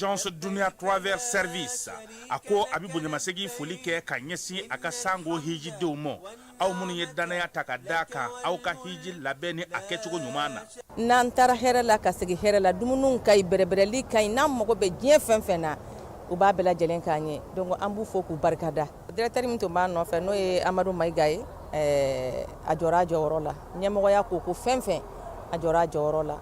Agence Dunia Travel Service, a ko a bɛ bonyamasegin foli kɛ ka ɲɛsin a ka sango hijidenw ma, aw minnu ye dannaya ta ka da kan aw ka hiji labɛn ni a kɛcogo ɲuman na. N'an taara hɛrɛ la ka segin hɛrɛ la, dumuniw ka ɲi, bɛrɛbɛrɛli ka ɲi, n'an mago bɛ diɲɛ fɛn fɛn na, u b'a bɛɛ lajɛlen k'an ye. Donc an b'u fo k'u barikada. Directeur min tun b'a nɔfɛ, n'o ye Amadu Mayiga ye, ɛɛ a jɔra a jɔyɔrɔ la. Ɲɛmɔgɔya ko ko fɛn fɛn, a jɔra a jɔyɔrɔ la,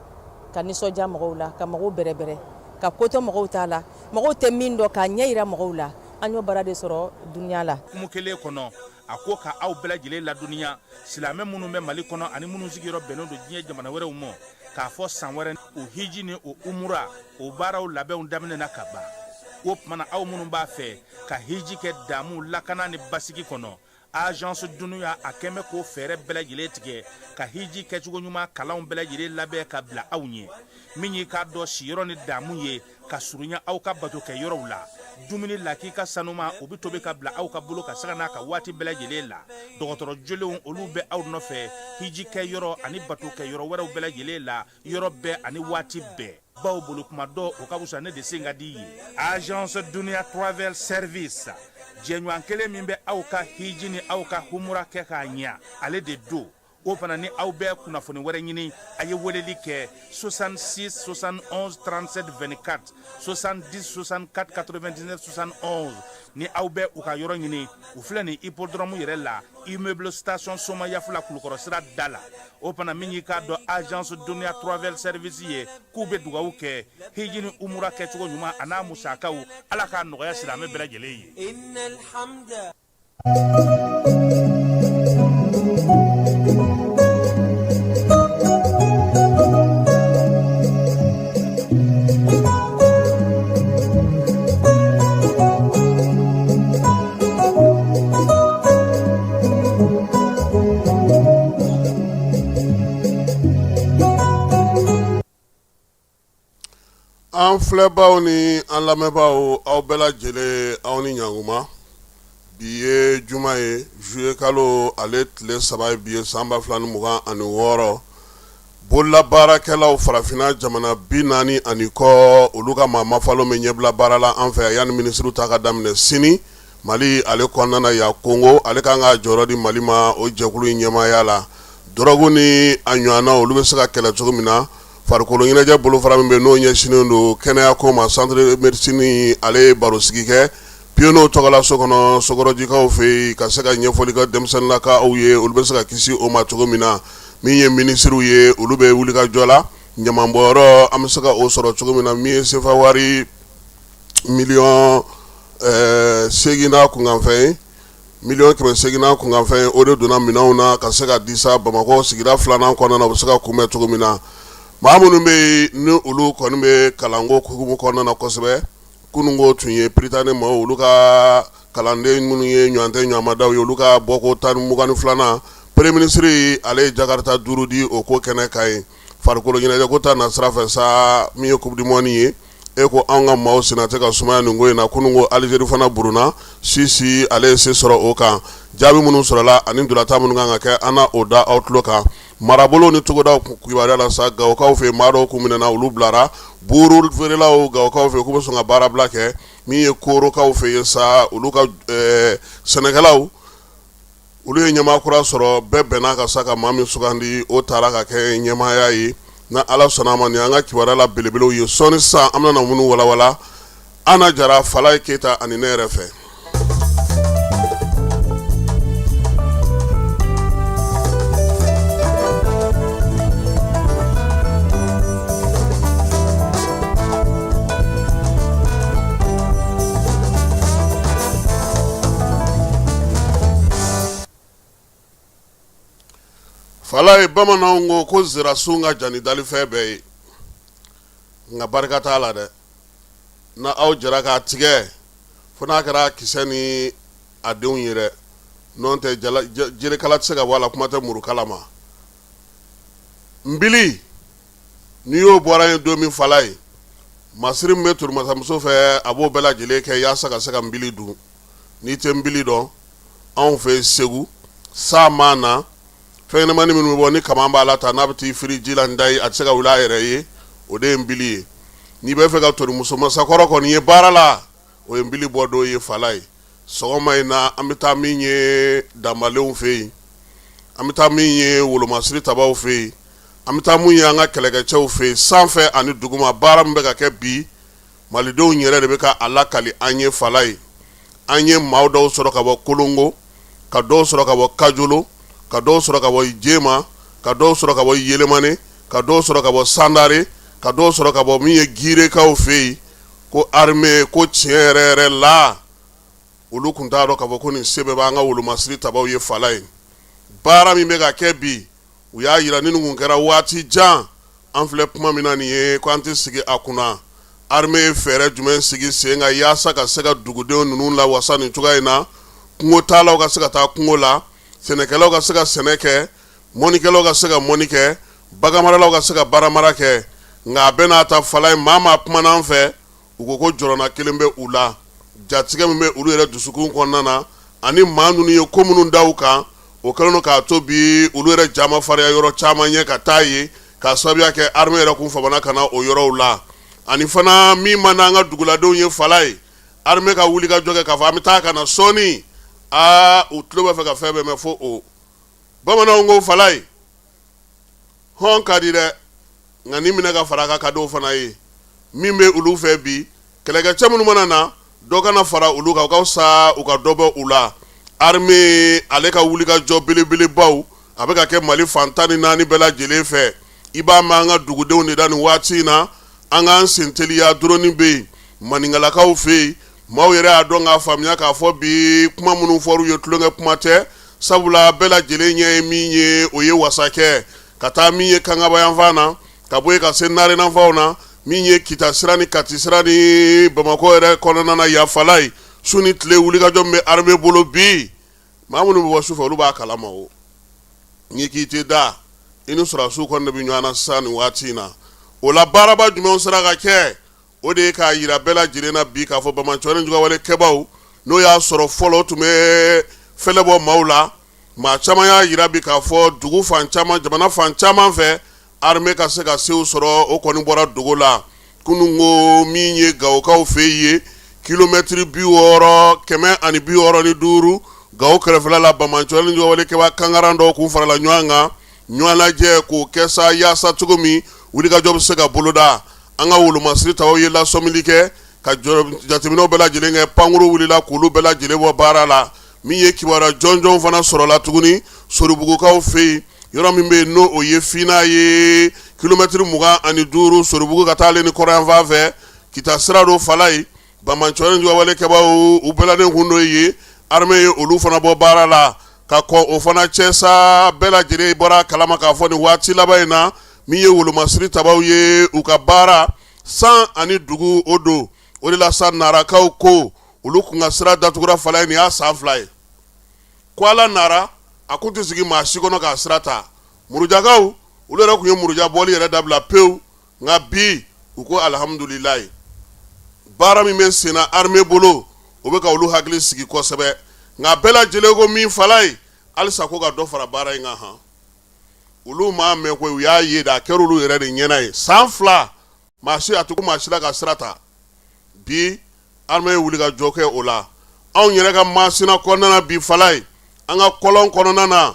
ka nisɔndiya mɔgɔw la, ka mɔgɔw bɛrɛbɛrɛ, ka ko to mɔgɔw ta la, mɔgɔw tɛ min dɔn k'a ɲɛ jira mɔgɔw la. An y'o baara de sɔrɔ Dunia la. Hukumu kelen kɔnɔ, a ko ka aw bɛɛ lajɛlen ladɔnniya, silamɛ minnu bɛ Mali kɔnɔ ani minnu sigiyɔrɔ bɛnnen don diɲɛ jamana wɛrɛw ma, k'a fɔ san wɛrɛ o hiji ni o umura o baaraw labɛnw daminɛna ka ban. O tuma na, aw minnu b'a fɛ ka hiji kɛ damu, lakana ni basigi kɔnɔ, Agence Dunia a kɛn bɛ k'o fɛɛrɛ bɛɛ lajɛlen tigɛ ka hiji kɛcogo ɲuman kalanw bɛɛ lajɛlen labɛn ka bila aw ɲɛ. Min y'i k'a dɔn siyɔrɔ ni damu ye ka surunya aw ka batokɛ yɔrɔw la, dumuni lakika sanuma o bɛ tobi ka bila aw ka bolo ka sanga n'a ka waati bɛɛ lajɛlen la. Dɔgɔtɔrɔ jolenw olu bɛ aw nɔfɛ hiji kɛ yɔrɔ ani batokɛ yɔrɔ wɛrɛw bɛɛ lajɛlen la, yɔrɔ bɛɛ ani waati bɛɛ. Baw bolo kuma dɔ o ka fisa ne de sen ka di ye. Agence Dunia Travel Service, jɛɲɔgɔn kelen min bɛ aw ka hiji ni aw ka humura kɛ k'a ɲɛ, ale de don. O fana ni aw bɛ kunnafoni wɛrɛ ɲini, a ye weleli kɛ 66 71 37 24, 70 64 99 71. Ni aw bɛ u ka yɔrɔ ɲini, u filɛ nin hippodrome yɛrɛ la, immeuble station Somayafula, Kulukɔrɔ sira da la. O fana min y'i k'a dɔn Agence Dunia Travel Service ye, k'u bɛ dugawu kɛ hiji ni umura kɛcogo ɲuman a n'a musakaw, Ala k'a nɔgɔya silamɛ bɛɛ lajɛlen ye. An filɛbaw ni an lamɛnbaaw, aw bɛɛ lajɛlen, aw ni ɲankuma. Bi ye juma ye, juillet kalo ale tile 3 ye bi ye, san 2026. Bololabaarakɛlaw farafinna jamana 40 ani kɔ, olu ka maa mafalen bɛ ɲɛbila baara la an fɛ yan, yanni minisiriw ta ka daminɛ sini Mali ale kɔnɔna na yan. Kongo ale kan ka jɔyɔrɔ di Mali ma o jɛkulu in ɲɛmaaya la. Dɔrɔgu ni a ɲɔgɔnna, olu bɛ se ka kɛlɛ cogo min na. Farikolo ɲɛnajɛ bolofara min bɛ, n'o ɲɛsinnen don kɛnɛya ko ma, centre de médecine, ale ye barosigi kɛ pionniers tɔgɔlaso kɔnɔ Sokɔrɔjikaw fɛ yen, ka se ka ɲɛfɔli kɛ denmisɛnninlakaw ye, olu bɛ se ka kisi o ma cogo min na. Min ye minisiriw ye, olu bɛ wulikajɔ la ɲamanbɔyɔrɔ, an bɛ se ka o sɔrɔ cogo min na. Min ye sefa wari miliyɔn 8 n'a kunkanfɛn ye, miliyɔn 800 n'a kunkanfɛn, o de donna minɛnw na ka se ka di sa Bamakɔ sigida filanan kɔnɔna na, u bɛ se ka kunbɛn cogo min na. Maa minnu bɛ yen ni olu kɔni bɛ kalanko hukumu kɔnɔna na kosɛbɛ, kununko tun ye Prytanée maaw, olu ka kalanden minnu ye ɲɔgɔn tɛ ɲɔgɔnmadaw ye, olu ka bɔko 122nan, premier ministre ale ye jakarita 5 di o ko kɛnɛ kan ye. Farikolo ɲɛnajɛko ta na sira fɛ sa, min ye coupe du monde ye, e ko an ka maaw senna tɛ ka sumaya nin ko in na. Kunun ko Algérie fana burunna, Suisse ale ye se sɔrɔ o kan. Jaabi minnu sɔrɔla ani ntolatan minnu kan ka kɛ, an na o da aw tulo kan. Marabolo ni togodaw kibaruya la sa, Gawokaw fɛ, maa dɔw kun minɛna, olu bilara. Buuru feerelaw Gawokaw fɛ, k'u bɛ sɔn ka baarabila kɛ. Min ye Korokaw fɛ yen sa, olu ka sɛnɛkɛlaw, olu ye ɲɛmaa kura sɔrɔ. Bɛɛ bɛnna ka sa ka maa min sugandi, o taara ka kɛ ɲɛmaaya ye. Ni Ala sɔnna a ma, nin an ka kibaruya la belebelew ye. Sɔɔni sisan, an bɛna minnu walawala, Ana Jara, Falaye Keyita ani ne yɛrɛ fɛ. Falaye, bamananw ko ko nsirasun ka jan ni dalifɛn bɛɛ ye, nka barika t'a la dɛ. Na aw jɛra k'a tigɛ, fo n'a kɛra kisɛ ni a denw ye dɛ, n'o tɛ jerekala tɛ se ka bɔ a la, kuma tɛ murukala ma. Nbili, n'i y'o bɔra yen don min, Falaye, masiri min bɛ turu masamuso fɛ, a b'o bɛɛ lajɛlen kɛ yaasa ka se ka nbili dun. N'i tɛ nbili dɔn, anw fɛ Segu, san ma na, fɛn ɲɛnamani minnu bɛ bɔ ni kaman b'a la ta, n'a bɛ t'i firi ji la, n da ye, a tɛ se ka wuli a yɛrɛ ye, o de ye nbili ye. N'i bɛ fɛ ka tori muso masakɔrɔ kɔni ye baara la, o ye nbili bɔ don ye fala ye. Sɔgɔma in na, an bɛ taa min ye danbalenw fɛ yen, an bɛ taa min ye wolomasiri tabaw fɛ yen, an bɛ taa mun ye an ka kɛlɛkɛcɛw fɛ yen, sanfɛ ani duguma, baara min bɛ ka kɛ bi, malidenw yɛrɛ de bɛ ka a lakali an ye fala ye. An ye maa dɔw sɔrɔ ka bɔ Kolongo, ka dɔw sɔrɔ ka bɔ Kajolo, ka dɔw sɔrɔ ka bɔ Jema, ka dɔw sɔrɔ ka bɔ Yelemane, ka dɔw sɔrɔ ka bɔ Sandare, ka dɔw sɔrɔ ka bɔ min ye Girekaw fɛ yen, ko armée ko tiɲɛ yɛrɛ yɛrɛ la, olu tun t'a dɔn k'a fɔ ko nin se bɛɛ b'an ka wolomasiri tabaw ye fala ye. Baara min bɛ ka kɛ bi, u y'a jira ni nin kun kɛra waati jan, an filɛ kuma min na nin ye, ko an tɛ sigi a kunna. Armée ye fɛɛrɛ jumɛn sigi sen kan yaasa ka se ka dugudenw ninnu lawasa nin cogoya in na, kungotaalaw ka se ka taa kungo la, sɛnɛkɛlaw ka se ka sɛnɛ kɛ, mɔnikɛlaw ka se ka mɔni kɛ, baganmaralaw ka se ka baganmara kɛ. Nka a bɛɛ n'a ta fala ye, maa maa kumana an fɛ, u ko ko jɔrɔna kelen bɛ u la, jatigɛ min bɛ olu yɛrɛ dusukun kɔnɔna na, ani maa ninnu ye ko minnu da u kan, o kɛlen don k'a to bi olu yɛrɛ ja ma farinya yɔrɔ caman ɲɛ ka taa yen, k'a sababuya kɛ armée yɛrɛ kun famana ka na o yɔrɔw la. Ani fana min man d'an ka duguladenw ye fala ye, armée ka wuli ka jɔ kɛ k'a fɔ an bɛ taa ka na sɔɔni, aa u tulo b'a fɛ ka fɛn bɛɛ mɛn fo o. Bamananw ko fala ye, hɔn ka di dɛ, nka ni minɛ ka fara a kan ka di fana ye. Min bɛ olu fɛ bi, kɛlɛkɛcɛ minnu mana na, dɔ kana fara olu kan, u ka fisa u ka dɔ bɔ u la. Armée ale ka wulikajɔ belebelebaw a bɛ ka kɛ Mali fan 14 bɛɛ lajɛlen fɛ. I b'a mɛn an ka dugudenw de da nin waati in na, an k'an sen teliya, drone bɛ yen maninkalakaw fɛ yen. Maaw yɛrɛ y'a dɔn k'a faamuya k'a fɔ bi kuma minnu fɔr'u ye tulonkɛ kuma tɛ, sabula bɛɛ lajɛlen ɲɛ ye min ye, o ye wasa kɛ ka taa min ye Kangaba yanfan na, ka bɔ yen ka se Narenanfanw na, min ye Kita sira ni Kati sira ni Bamakɔ yɛrɛ kɔnɔna na yan fala ye. Su ni tile wulikajɔ min bɛ armée bolo bi, maa minnu bɛ bɔ su fɛ olu b'a kalama. O n'i k'i tɛ da, i ni sɔrɔdasiw kɔni de bɛ ɲɔgɔn na sisan nin waati in na. O la baaraba jumɛnw sera ka kɛ? O de ye k'a jira bɛɛ lajɛlen na bi k'a fɔ banbaanci ni juguyawale kɛbaw, n'o y'a sɔrɔ fɔlɔ tun bɛ fɛlɛ bɔ maaw la, maa caman y'a jira bi k'a fɔ dugu fan caman, jamana fan caman fɛ, armée ka se ka sew sɔrɔ, o kɔni bɔra dogo la. Kununko min ye Gawokaw fɛ yen, kilomɛtiri 60, 165 Gawo kɛrɛfɛla la, banbaanci ni juguyawale kɛba kankaran dɔw kun farala ɲɔgɔn kan, ɲɔgɔn lajɛ k'o kɛ sa yaasa cogo min wulikajɔ bɛ se ka boloda. An ka wolomasiri tabaw ye lasɔmili kɛ ka jateminɛw bɛɛ lajɛlen kɛ, pankuru wulila k'olu bɛɛ lajɛlen bɔ baara la. Min ye kibaruya jɔnjɔn fana sɔrɔla tuguni Soribugukaw fɛ yen, yɔrɔ min bɛ yen n'o o ye Fina ye, kilomɛtiri 25 Soribugu ka taa ale ni kɔrɔnyanfan fɛ, Kita sira don fala ye. Banbaanci ni juguyawale kɛbaw u bɛlannen kun don yen, armée ye olu fana bɔ baara la. Ka kɔn o fana cɛ sa, bɛɛ lajɛlen bɔra kalama k'a fɔ nin waati laban in na, min ye wolomasiri tabaw ye, u ka baara san ani dugu o don. O de la sa Narakaw ko olu kun ka sira datugura fala ye, nin y'a san 2 ye. Ko ala nara a kun tɛ sigi maa si kɔnɔ k'a sira ta. Murujakaw olu yɛrɛ tun ye muruja bɔli yɛrɛ dabila pewu, nka bi u ko alihamudulilayi, baara min bɛ senna armée bolo, o bɛ ka olu hakili sigi kosɛbɛ. Nka bɛɛ lajɛlen ko min fala ye, halisa ko ka dɔ fara baara in kan. Han, olu m'a mɛn ko u y'a ye da, a kɛra olu yɛrɛ de ɲɛna ye. San 2 maa si a tugu maa si la ka sira ta. Bi armée ye wuli ka jɔ kɛ o la. Anw yɛrɛ ka Masina kɔnɔna na bi fala ye, an ka kɔlɔn kɔnɔna na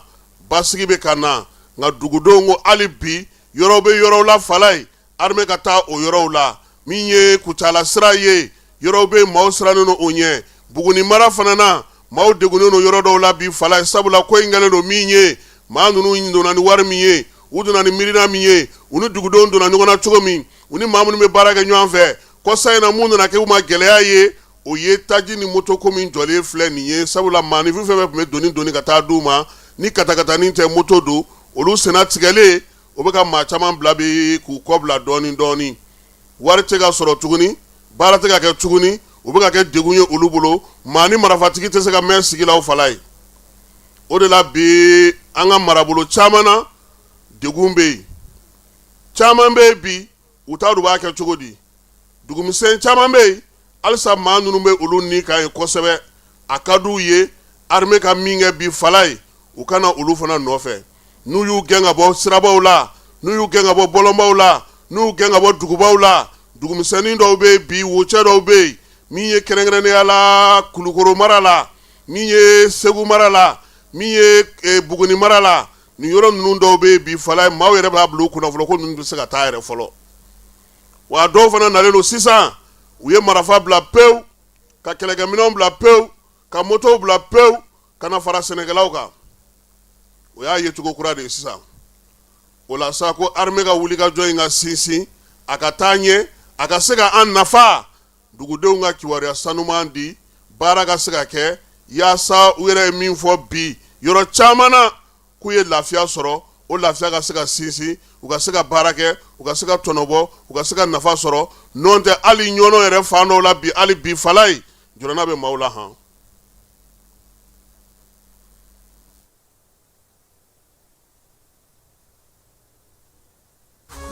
basigi bɛ ka na, nka dugudenw ko hali bi yɔrɔ bɛ yɔrɔw la fala ye, armée ka taa o yɔrɔw la. Min ye Kucala sira ye, yɔrɔw bɛ maaw sirannen don o ɲɛ. Buguni mara fana na, maaw degunnen don yɔrɔ dɔw la bi fala ye, sabula ko in kɛlen don min ye, maa ninnu donna ni wari min ye, u donna ni miirina min ye, u ni dugudenw donna ɲɔgɔn na cogo min, u ni maa minnu bɛ baara kɛ ɲɔgɔn fɛ kɔsa in na, mun nana kɛ u ma gɛlɛya ye, o ye taji ni moto ko min jɔlen filɛ nin ye. Sabula maaninfin fɛn fɛn tun bɛ doni doni ka taa d'u ma, ni katakatanin tɛ, moto don, olu senna tigɛlen, o bɛ ka maa caman bila bi k'u kɔ bila dɔɔnin dɔɔnin. Wari tɛ ka sɔrɔ tuguni, baara tɛ ka kɛ tuguni, o bɛ ka kɛ degun ye olu bolo. Maa ni marafatigi tɛ se ka mɛn sigi la o fala ye. O de la bi an ka marabolo caman na, degun bɛ yen, caman bɛ yen bi u t'a dɔn u b'a kɛ cogo di. Dugumisɛn caman bɛ yen halisa maa ninnu bɛ olu ni kan ye kosɛbɛ. A ka d'u ye armée ka min kɛ bi fala ye, u ka na olu fana nɔfɛ. N'u y'u gɛn ka bɔ sirabaw la, n'u y'u gɛn ka bɔ bɔlɔnbaw la, n'u y'u gɛn ka bɔ dugubaw la, Dugumisɛnnin dɔw bɛ yen bi, wocɛ dɔw bɛ yen min ye kɛrɛnkɛrɛnnenya la Kulukoro mara la, min ye Segu mara la, min ye Buguni mara la, nin yɔrɔ ninnu dɔw bɛ yen bi Falaye, maaw yɛrɛ b'a bila u kunna fɔlɔ ko ninnu bɛ se ka taa yɛrɛ fɔlɔ. Wa dɔw fana nalen don sisan, u ye marifa bila pewu, ka kɛlɛkɛminɛnw bila pewu, ka motow bila pewu, ka na fara sɛnɛkɛlaw kan. O y'a yecogo kura de ye sisan. O la sa, ko armée ka wulikajɔ in ka sinsin, a ka taa ɲɛ, a ka se ka an nafa, dugudenw ka kibaruya sanuman di, baara ka se ka kɛ yaasa u yɛrɛ ye min fɔ bi yɔrɔ caman na k'u ye lafiya sɔrɔ, o lafiya ka se ka sinsin, u ka se ka baara kɛ, u ka se ka tɔnɔbɔ, u ka se ka nafa sɔrɔ. N'o tɛ, hali Ɲɔnɔ yɛrɛ fan dɔw la bi, hali bi Falaye, jɔrɔna bɛ maaw la han.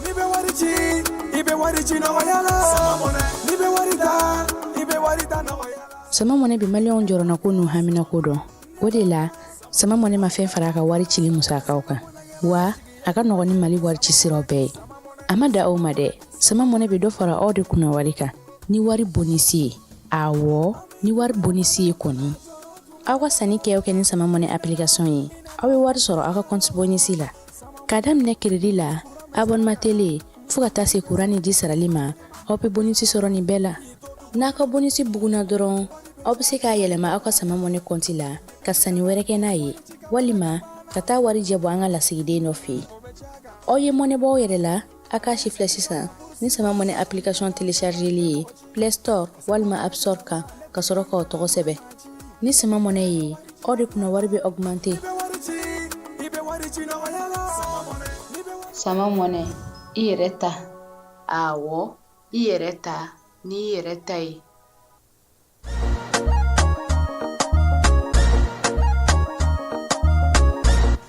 N'i bɛ wari ci, i bɛ wari ci nɔgɔya la. N'i bɛ wari ta, i bɛ wari ta nɔgɔya la. Sama Mɔnɛ bɛ maliyɛnw jɔrɔnako n'u haminako dɔn. O de la, Sama Mɔnɛ ma fɛn fara a ka wari cili musakaw kan. Wa a ka nɔgɔn ni Mali wari ci siraw bɛɛ ye. A ma dan o ma dɛ, Sama Mɔnɛ bɛ dɔ fara aw de kunna wari kan ni wari bonisi ye. Awɔ, ni wari bonisi ye kɔni. Aw ka sanni kɛ o kɛ ni Sama Mɔnɛ application ye, aw bɛ wari sɔrɔ aw ka compte bonus la. K'a daminɛ crédit la, abonnement télé, fo ka taa se kuran ni ji sarali ma, aw bɛ bonus sɔrɔ nin bɛɛ la. N'a ka bonus bugunna dɔrɔn, aw bɛ se k'a yɛlɛma aw ka Sama Mɔnɛ compte la ka sanni wɛrɛ kɛ n'a ye, walima ka taa warijɛ bɔ an ka lasigiden dɔ fɛ yen. Aw ye mɔnɛ bɔ aw yɛrɛ la, a k'a sifilɛ sisan ni Sama Mɔnɛ application téléchargeli ye Play Store walima App Store kan, ka sɔrɔ k'aw tɔgɔ sɛbɛn. Ni Sama Mɔnɛ ye, aw de kunna wari bɛ augmenter. Sama Mɔnɛ, i yɛrɛ ta. Awɔ, i yɛrɛ ta n'i yɛrɛ ta ye.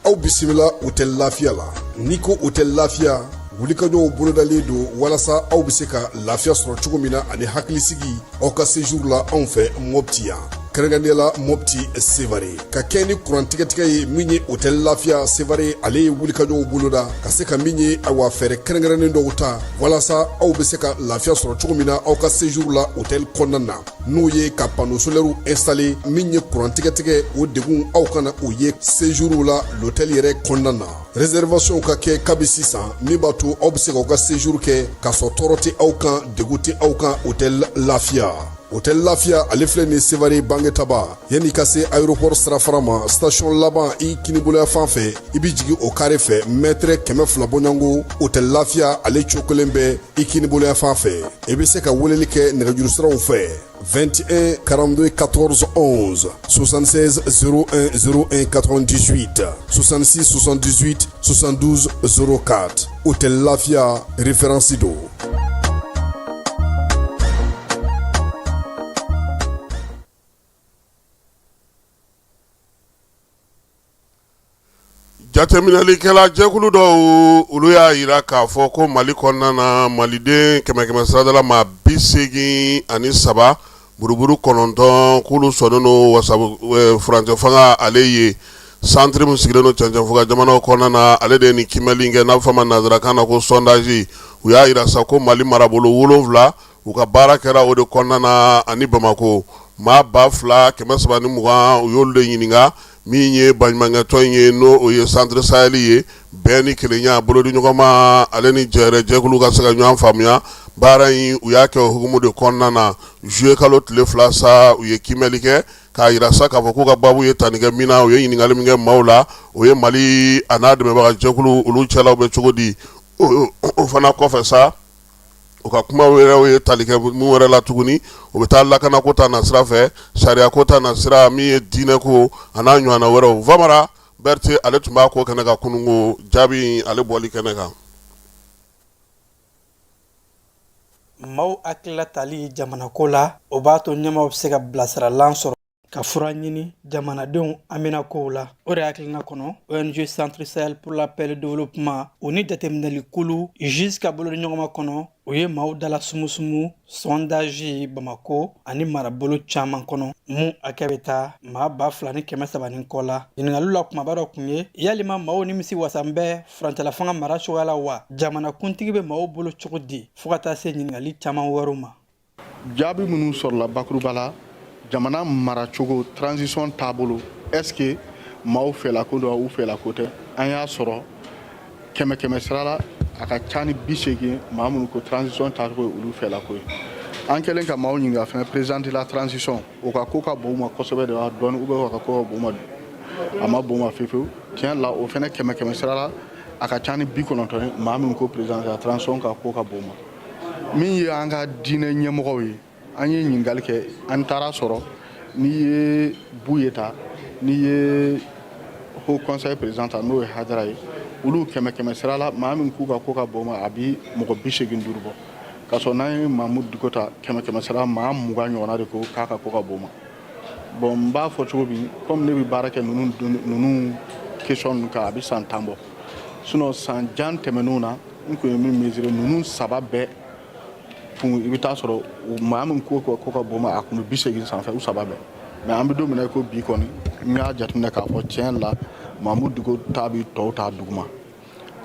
Aw bisimila Hôtel Lafiya la. N'i ko Hôtel Lafiya, wulikajɔw bolodalen don walasa aw bɛ se ka lafiya sɔrɔ cogo min na ani hakilisigi aw ka séjour la anw fɛ Mopti yan, kɛrɛnkɛrɛnnenya la Mopti Sevare. Ka kɛ ni kuran tigɛtigɛ ye min ye, Hôtel Lafiya Sevare ale ye wulikajɔw boloda ka se ka min ye, awa, fɛɛrɛ kɛrɛnkɛrɛnnen dɔw ta walasa aw bɛ se ka lafiya sɔrɔ cogo min na aw ka séjour la hôtel kɔnɔna na, n'o ye ka panneau solaire installer. Min ye kuran tigɛtigɛ, o degun aw kana o ye séjour la l'hôtel yɛrɛ kɔnɔna na. Réservation ka kɛ kabi sisan, min b'a to aw bɛ se k'aw ka séjour kɛ k'a sɔrɔ tɔɔrɔ tɛ aw kan, degun tɛ aw kan. Hôtel Lafiya, Hôtel Lafiya ale filɛ nin Sevare Bangetaba, yanni ka se aéroport sirafara ma, station laban i kiniboloya fan fɛ, i bɛ jigin o carré fɛ, mètre 200 bɔɲɔgɔnko, Hôtel Lafiya ale cokolen bɛ i kiniboloya fan fɛ. I bɛ se ka weleli kɛ nɛgɛjuru siraw fɛ: 21 42 14 11, 76 01 01 98, 66 78 72 04. Hôtel Lafiya, référence don. Jateminɛlikɛla jɛkulu dɔw, olu y'a jira k'a fɔ ko Mali kɔnɔna na, maliden kɛmɛ kɛmɛ sarada la maa 83 buruburu 9, k'olu sɔnnen don wasa furancɛ fanga ale ye. Centre min sigilen don cɛncɛnfuga jamanaw kɔnɔna na, ale de ye nin kiimɛli kɛ, n'a bɛ fɔ a ma nansarakan na ko sondage. U y'a jira sa ko Mali marabolo 7, u ka baara kɛra o de kɔnɔna na, ani Bamakɔ maa 2320, u y'olu de ɲininka. Min ye baɲumankɛtɔn in ye, n'o o ye Centre Sahel ye, bɛn ni kelenya, bolodiɲɔgɔnma ale ni jɛrɛ jɛkulu ka se ka ɲɔgɔn faamuya, baara in u y'a kɛ o hukumu de kɔnɔna na. Juillet kalo tile 2 sa, u ye kiimɛli kɛ k'a jira sa k'a fɔ k'u ka baabu ye tali kɛ min na, u ye ɲininkali min kɛ maaw la, o ye Mali a n'a dɛmɛbaga jɛkulu olu cɛlaw bɛ cogo di. O fana kɔfɛ sa, u ka kuma wɛrɛw ye tali kɛ min wɛrɛ la tuguni, o bɛ taa lakanako ta na sira fɛ, sariyako ta na sira, min ye diinɛko a n'a ɲɔgɔnna wɛrɛw. Famara Berete ale tun b'a ko kɛnɛ kan kununko, jaabi ale bɔli kɛnɛ kan. Maaw hakilila tali jamanako la, o b'a to ɲɛmaaw bɛ se ka bilasiralan sɔrɔ. Ka fura ɲini jamanadenw haminakow la. O de hakilina kɔnɔ, ONG Centre Sahel pour la paix et le développement, o ni jateminɛli kulu JIS ka bolodiɲɔgɔnma kɔnɔ, o ye maaw dala sumusumu sondage Bamako ani marabolo caman kɔnɔ, mun hakɛ bɛ taa maa 2300 ni kɔ la. Ɲininkaliw la kumaba dɔ tun ye: yalima maaw nimisi wasan bɛ furancɛlafanga mara cogoya la wa? Jamanakuntigi bɛ maaw bolo cogo di? Fo ka taa se ɲininkali caman wɛrɛw ma. Jaabi minnu sɔrɔla bakuruba la, jamana maracogo, transition taabolo, est-ce que maaw fɛlako don, u fɛlako tɛ? An y'a sɔrɔ kɛmɛ kɛmɛ sira la, a ka ca ni 80, maa minnu ko transition taacogo ye olu fɛlako ye. An kɛlen ka maaw ɲininka fɛnɛ, président de la transition, o ka ko ka bon u ma kosɛbɛ de wa dɔɔni, ou bien o ka ko ka bon u ma, a ma bon u ma fewu fewu? Tiɲɛ la, o fɛnɛ kɛmɛ kɛmɛ sira la, a ka ca ni 90 ye, maa minnu ko président de la transition ka ko ka bon u ma. Min ye an ka diinɛ ɲɛmɔgɔw ye, an ye ɲininkali kɛ, an taara sɔrɔ n'i ye Buye ta, n'i ye haut conseil président ta, n'o ye Hayidara ye, olu kɛmɛ kɛmɛ sira la, maa min k'u ka ko ka bon ma, a bi mɔgɔ 85 bɔ. K'a sɔrɔ n'an ye Mamudu Diko ta, kɛmɛ kɛmɛ sira, maa 20 ɲɔgɔnna de ko k'a ka ko ka bon ma. Bon, n b'a fɔ cogo min, komi ne bɛ baara kɛ ninnu question ninnu kan, a bɛ san 10 bɔ. Sinon san jan tɛmɛnenw na, n tun ye min mesurer, ninnu saba bɛɛ kun, i bɛ taa sɔrɔ maa min ko ko ka bon ma, a kun bɛ 80 sanfɛ, u saba bɛɛ. Mais an bɛ don min na i ko bi kɔni, n y'a jateminɛ k'a fɔ tiɲɛ la, Mamudu Diko ta bɛ tɔw ta duguma.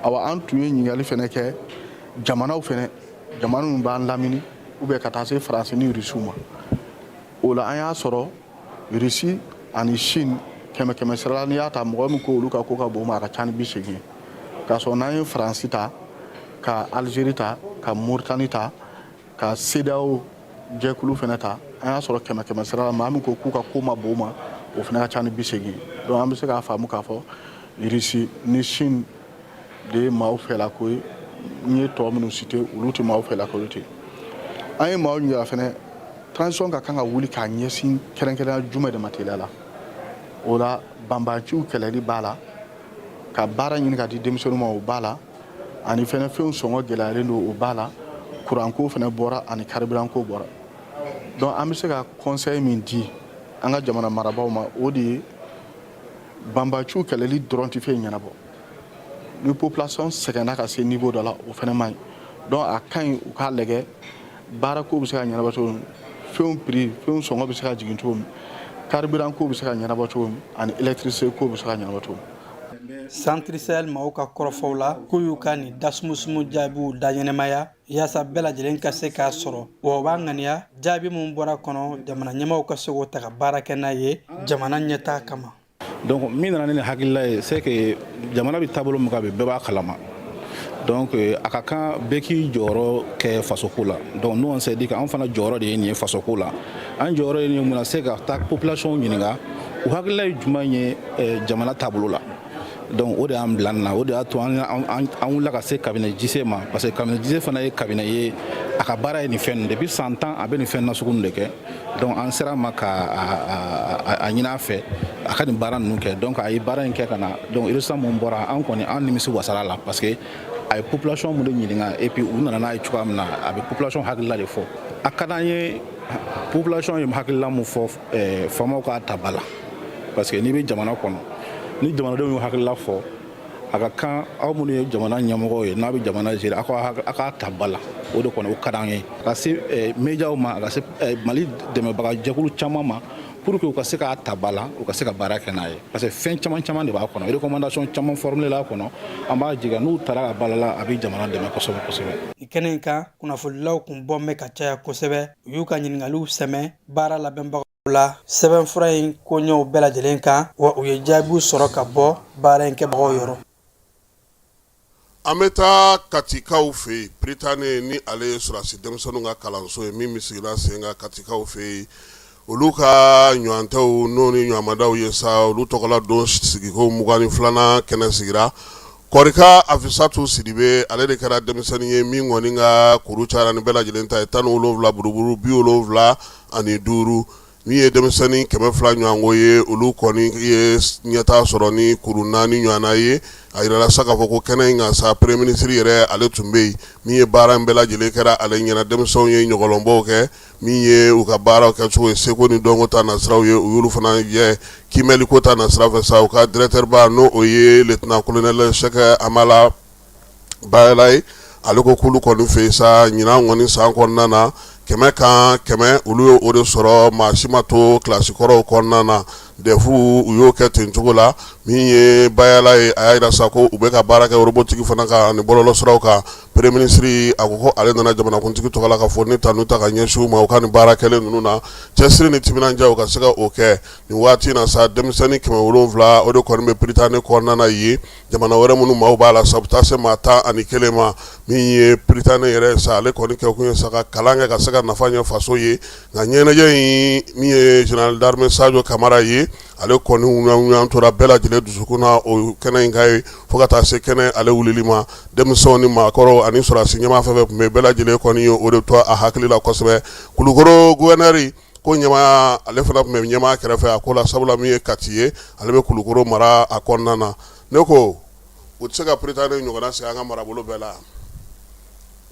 Awa, an tun ye ɲininkali fɛnɛ kɛ jamanaw fɛnɛ, jamana minnu b'an lamini, ou bien ka taa se Faransi ni Rusiw ma. O la, an y'a sɔrɔ Russie ani Chine, kɛmɛ kɛmɛ sira la, n'i y'a ta, mɔgɔ min ko olu ka ko ka bon ma, a ka ca ni 80 ye. K'a sɔrɔ n'an ye Faransi ta, ka Algérie ta, ka Mauritanie ta, ka CEDEAO jɛkulu fana ta, an y'a sɔrɔ kɛmɛ kɛmɛ sira la, maa min ko k'u ka ko ma bon ma, o fana ka ca ni 80 ye. Donc an bɛ se k'a faamu k'a fɔ Russie ni Chine de ye maaw fɛlako ye. N ye tɔ minnu cité, olu tɛ maaw fɛlako ye ten. An ye maaw ɲininka fana, transition ka kan ka wuli k'a ɲɛsin kɛrɛnkɛrɛnya jumɛn de ma teliya la? O la, banbanciw kɛlɛli b'a la, ka baara ɲini ka di denmisɛnninw ma, o b'a la, ani fɛnɛ fɛnw sɔngɔ gɛlɛyalen don, o b'a la, kuranko fɛnɛ bɔra ani carburant ko bɔra. Donc an bɛ se ka conseil min di an ka jamana marabaaw ma, o de ye banbanciw kɛlɛli dɔrɔn tɛ fɛn ɲɛnabɔ. Ni population sɛgɛnna ka se niveau dɔ la, o fɛnɛ man ɲi. Donc a ka ɲi u k'a lajɛ baarako bɛ se ka ɲɛnabɔ cogo min, fɛnw prix, fɛnw sɔngɔ bɛ se ka jigin cogo min, carburant ko bɛ se ka ɲɛnabɔ cogo min, ani électricité ko bɛ se ka ɲɛnabɔ cogo min. Centre Sahel maaw ka kɔrɔfɔw la, k'u y'u ka nin dasumusumu jaabiw da ɲɛnɛmaya yaasa bɛɛ lajɛlen ka se k'a sɔrɔ, wa u b'a ŋaniya jaabi min bɔra kɔnɔ, jamana ɲɛmaaw ka se k'o ta ka baara kɛ n'a ye jamana ɲɛtaa kama. Donc min nana ni nin hakilila ye, c'est que jamana bɛ taabolo min kan bi, bɛɛ b'a kalama. Donc a ka kan bɛɛ k'i jɔyɔrɔ kɛ fasoko la. Donc nous, on s'est dit que an fana jɔyɔrɔ de ye nin ye fasoko la. An jɔyɔrɔ ye nin ye mun na? Se ka taa population ɲininka u hakilila ye jumɛn ye jamana taabolo la. Donc o de y'an bila nin na, o de y'a to an wulila ka se cabinet JC ma, parce que cabinet JC fana ye cabinet ye, a ka baara ye nin fɛn ninnu. Depuis san 10, a bɛ nin fɛn nasugu ninnu de kɛ. Donc an sera a ma ka a ɲini a fɛ a ka nin baara ninnu kɛ. Donc a ye baara in kɛ ka na. Donc résultat mun bɔra, an kɔni, an nimisi wasara la, parce que a ye population mun de ɲininka, et puis u nana n'a ye cogoya min na, a bɛ population hakilila de fɔ. A ka d'an ye, population ye hakilila mun fɔ, faamaw k'a ta ba la, parce que n'i bɛ jamana kɔnɔ, ni jamanadenw y'u hakilila fɔ, a ka kan aw minnu ye jamana ɲɛmɔgɔw ye, n'a bɛ jamana gérer, aw k'a ta ba la. O de kɔni, o ka d'an ye, a ka se médiaw ma, a ka se Mali dɛmɛbaga jɛkulu caman ma, pour que u ka se k'a ta ba la, u ka se ka baara kɛ n'a ye, parce que fɛn caman caman de b'a kɔnɔ, recommandation caman formulé la kɔnɔ. An b'a jigin n'u taara a ba la, a bɛ jamana dɛmɛ kosɛbɛ kosɛbɛ. Nin kɛnɛ in kan, kunnafonidilaw kun bɔ bɛ ka caya kosɛbɛ. U y'u ka ɲininkaliw sɛmɛ baara labɛnbagaw la sɛbɛnfura in koɲɛw bɛɛ lajɛlen kan, wa u ye jaabiw sɔrɔ ka bɔ baara in kɛbagaw yɔrɔ. An bɛ taa Katikaw fɛ yen. Prytanée, ni ale ye sɔrɔdasi denmisɛnninw ka kalanso ye min bɛ sigira sen kan Katikaw fɛ yen, olu ka ɲɔgɔntɛw n'o ni ɲɔgɔnmadaw ye sa, olu tɔgɔla don sigiko 22nan kɛnɛ sigira. Kɔrika Afisatu Sidibe, ale de kɛra denmisɛnnin ye min kɔni ka kuru cayara ni bɛɛ lajɛlen ta ye, 17 buruburu 75. Min ye denmisɛnnin 200 ɲɔgɔnko ye, olu kɔni ye ɲɛtaa sɔrɔ ni kuru 4 ɲɔgɔnna ye. A jirala sa k'a fɔ ko kɛnɛ in kan sa, premier ministre yɛrɛ ale tun bɛ yen. Min ye baara in bɛɛ lajɛlen kɛra ale ɲɛna, denmisɛnw ye ɲɔgɔlɔnbɔw kɛ, min ye u ka baaraw kɛcogo ye, seko ni dɔnko ta nasiraw ye, u y'olu fana yɛ kiimɛliko ta nasira fɛ sa. U ka directeur ba, n'o o ye lieutenant colonel Sɛki Amala Bayala ye, ale ko k'olu kɔni fɛ yen sa, ɲinan kɔni san kɔnɔna na, 100 kan 100, olu ye o de sɔrɔ. Maa si ma to kilasi kɔrɔw kɔnɔna na. DEF u y'o kɛ ten cogo la. Min ye Bayala ye, a y'a jira sa ko u bɛ ka baara kɛ robotique fana kan ani bɔlɔlɔsiraw kan. Premier ministre a ko ko ale nana jamanakuntigi tɔgɔ la ka fɔ ni tanu ta ka ɲɛsin u ma u ka nin baara kɛlen ninnu na, cɛsiri ni timinandiya, u ka se ka o kɛ nin waati in na sa. Denmisɛnnin 700, o de kɔni bɛ Prytanée kɔnɔna na yen. Jamana wɛrɛ minnu maaw b'a la sa, u bɛ taa se maa 11 ma. Min ye Prytanée yɛrɛ sa, ale kɔni kɛ kun ye sa ka kalan kɛ ka se ka nafa ɲɛ faso ye. Nka ɲɛnajɛ in, min ye général d'armée Sadio Kamara ye, ale kɔni ŋuɲa tora bɛɛ lajɛlen dusukun na o kɛnɛ in kan ye, fo ka taa se kɛnɛ ale wulili ma. Denmisɛnw ni maakɔrɔw ani sɔrɔdasi ɲɛmaa fɛn fɛn tun bɛ, bɛɛ lajɛlen kɔni ye o de to a hakili la kosɛbɛ. Kulukɔrɔ gouverneur ko ɲɛmaa, ale fana tun bɛ ɲɛmaa kɛrɛfɛ a ko la, sabula min ye Kati ye, ale bɛ Kulukɔrɔ mara a kɔnɔna na. Ne ko u tɛ se ka Prytanée ɲɔgɔnna sigi an ka marabolo bɛɛ la.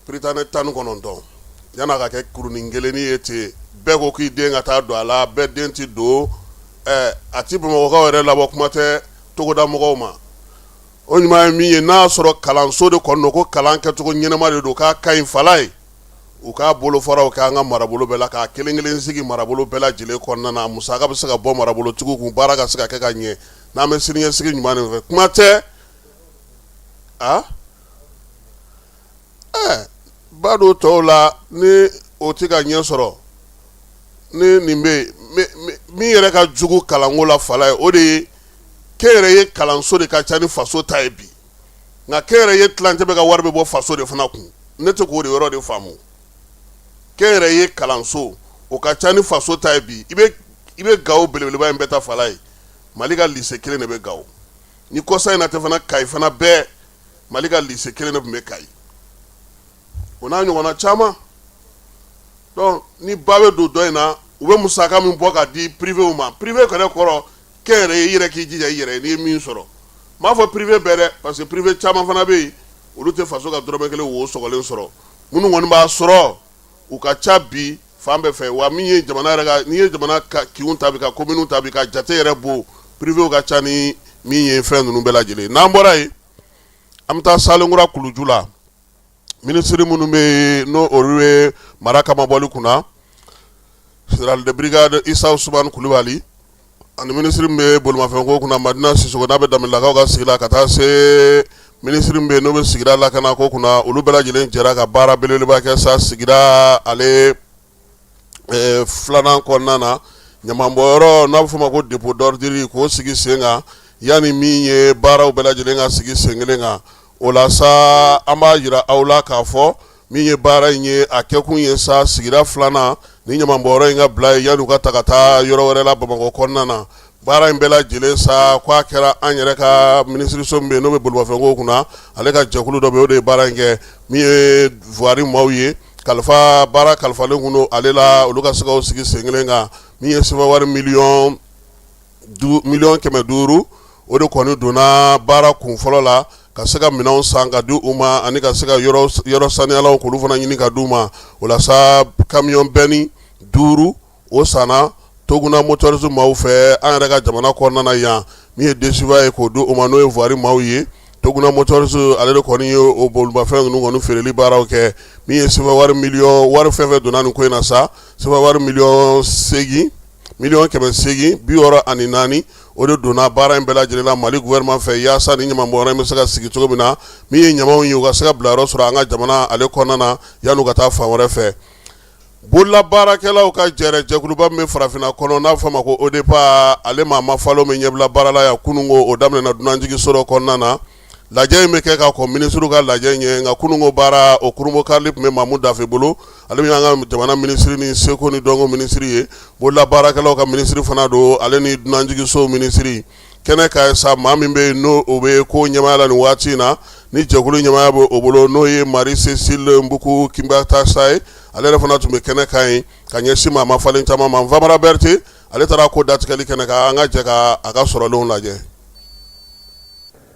Prytanée 19, yan'a ka kɛ kurunin kelennin ye ten, bɛɛ ko k'i den ka taa don a la, bɛɛ den tɛ don. A tɛ Bamakɔkaw yɛrɛ labɔ, kuma tɛ togoda mɔgɔw ma. O ɲuman ye min ye, n'a y'a sɔrɔ kalanso de kɔni don, ko kalan kɛcogo ɲɛnama de don, k'a ka ɲi fala ye, u k'a bolofaraw kɛ an ka marabolo bɛɛ la, k'a kelen kelen sigi marabolo bɛɛ lajɛlen kɔnɔna na. Musaka bɛ se ka bɔ marabolotigiw kun, baara ka se ka kɛ ka ɲɛ, n'an bɛ siniɲɛsigi ɲuman de fɛ. Kuma tɛ a ba don tɔw la ni o tɛ ka ɲɛ sɔrɔ. Ni nin bɛ min yɛrɛ ka jugu kalanko la fala ye, o de ye kɛnyɛrɛye kalanso de ka ca ni faso ta ye bi. Nka kɛnyɛrɛye tilancɛ bɛ ka wari bɛ bɔ faso de fana kun. Ne tɛ k'o de yɔrɔ de faamu. Kɛnyɛrɛye kalanso, o ka ca ni faso ta ye bi. I bɛ Gawo belebeleba in bɛɛ ta fala ye, Mali ka lycée kelen de bɛ Gawo. Ni kɔsa in na tɛ fana, Kayi fana bɛɛ, Mali ka lycée kelen de tun bɛ Kayi, o n'a ɲɔgɔnna caman. Donc ni ba bɛ don dɔ in na, u bɛ musaka min bɔ ka di privéw ma, privé kɛrɛ kɔrɔ, kɛnyɛrɛye, i yɛrɛ k'i jija i yɛrɛ ye n'i ye min sɔrɔ. N m'a fɔ privé bɛɛ dɛ, parce que privé caman fana bɛ yen, olu tɛ faso ka dɔrɔmɛ kelen wo sɔgɔlen sɔrɔ. Minnu kɔni b'a sɔrɔ, u ka ca bi fan bɛɛ fɛ. Wa min ye jamana yɛrɛ ka, n'i ye jamana ka kinw ta bi, ka kominiw ta bi, ka jate yɛrɛ bɔ, privéw ka ca ni min ye fɛn ninnu bɛɛ lajɛlen. N'an bɔra yen, an bɛ taa Salenkura kuluju la. Minisiri minnu bɛ yen, n'o olu ye mara kamabɔli kunna, général de brigade Isa Usumani Kulubali, ani minisiri min bɛ bolimafɛnko kunna, Madina Sisoko, n'a bɛ Danbelelakaw ka sigi la, ka taa se minisiri min bɛ yen, n'o bɛ sigida lakanako kunna, olu bɛɛ lajɛlen jɛra ka baara belebeleba kɛ sa sigida ale filanan kɔnɔna na, ɲamanbɔnyɔrɔ n'a bɛ f'o ma ko dépôt d'ordure, k'o sigi sen kan, yanni min ye baaraw bɛɛ lajɛlen ka sigi sen kelen kan. O la sa, an b'a jira aw la k'a fɔ min ye baara in ye, a kɛkun ye sa sigida filanan ni ɲamanbɔnyɔrɔ in ka bila yen, yanni u ka ta ka taa yɔrɔ wɛrɛ la Bamakɔ kɔnɔna na. Baara in bɛɛ lajɛlen sa, k'a kɛra an yɛrɛ ka minisiriso min bɛ yen, n'o bɛ bolimafɛnko kunna, ale ka jɛkulu dɔ bɛ yen, o de ye baara in kɛ. Min ye voirie maaw ye, kalifa baara kalifalen kun don ale la, olu ka se k'o sigi sen kelen kan. Min ye sefa wari 500 000 000, o de kɔni donna baara kun fɔlɔ la, ka se ka minɛnw san ka di u ma, ani ka se ka yɔrɔ saniyalaw k'olu fana ɲini ka di u ma. O la sa, camion benne 5, o sanna Toguna Motors maaw fɛ an yɛrɛ ka jamana kɔnɔna na yan. Min ye 2SUVA ye, k'o di u ma, n'o ye voirie maaw ye. Toguna Motors, ale de kɔni ye o bolimafɛn ninnu kɔni feereli baaraw kɛ. Min ye sefa wari miliyɔn, wari fɛn fɛn donna nin ko in na sa, sefa wari miliyɔn 8, 864 000, o de donna baara in bɛɛ lajɛlen la Mali gouvernement fɛ, yaasa ni ɲamanbɔnyɔrɔ in bɛ se ka sigi cogo min na, min ye ɲamanw ye, u ka se ka bila yɔrɔ sɔrɔ an ka jamana ale kɔnɔna na, yanni u ka taa fan wɛrɛ fɛ. Bololabaarakɛlaw ka jɛrɛ jɛkuluba min bɛ farafinna kɔnɔ, n'a bɛ fɔ ma ko ODEPA, ale maa ma falo min ɲɛbila baara la yan kununko, o daminɛna dunanjiginso dɔ kɔnɔna na. Lajɛ in bɛ kɛ ka kɔn minisiriw ka lajɛ ɲɛ. Nka kununko baara, o kurunbonkarili tun bɛ Mamu Dafe bolo, ale min y'an ka jamana minisiri ni seko ni dɔnko minisiri ye, bololabaarakɛlaw ka minisiri fana don, ale ni dunanjiginsow minisiri. Kɛnɛ kan sa, maa min bɛ yen, n'o o bɛ ko ɲɛmaaya la nin waati in na, ni jɛkulu ɲɛmaaya bɛ o bolo, n'o ye Marie Cécile Mbuku Kimbasaka ye. Ale yɛrɛ fana tun bɛ kɛnɛ kan yen ka ɲɛsin maa mafalen caman ma. Famara Berete, ale taara ko datigɛli kɛnɛ kan. An ka jɛ ka a ka sɔrɔlenw lajɛ.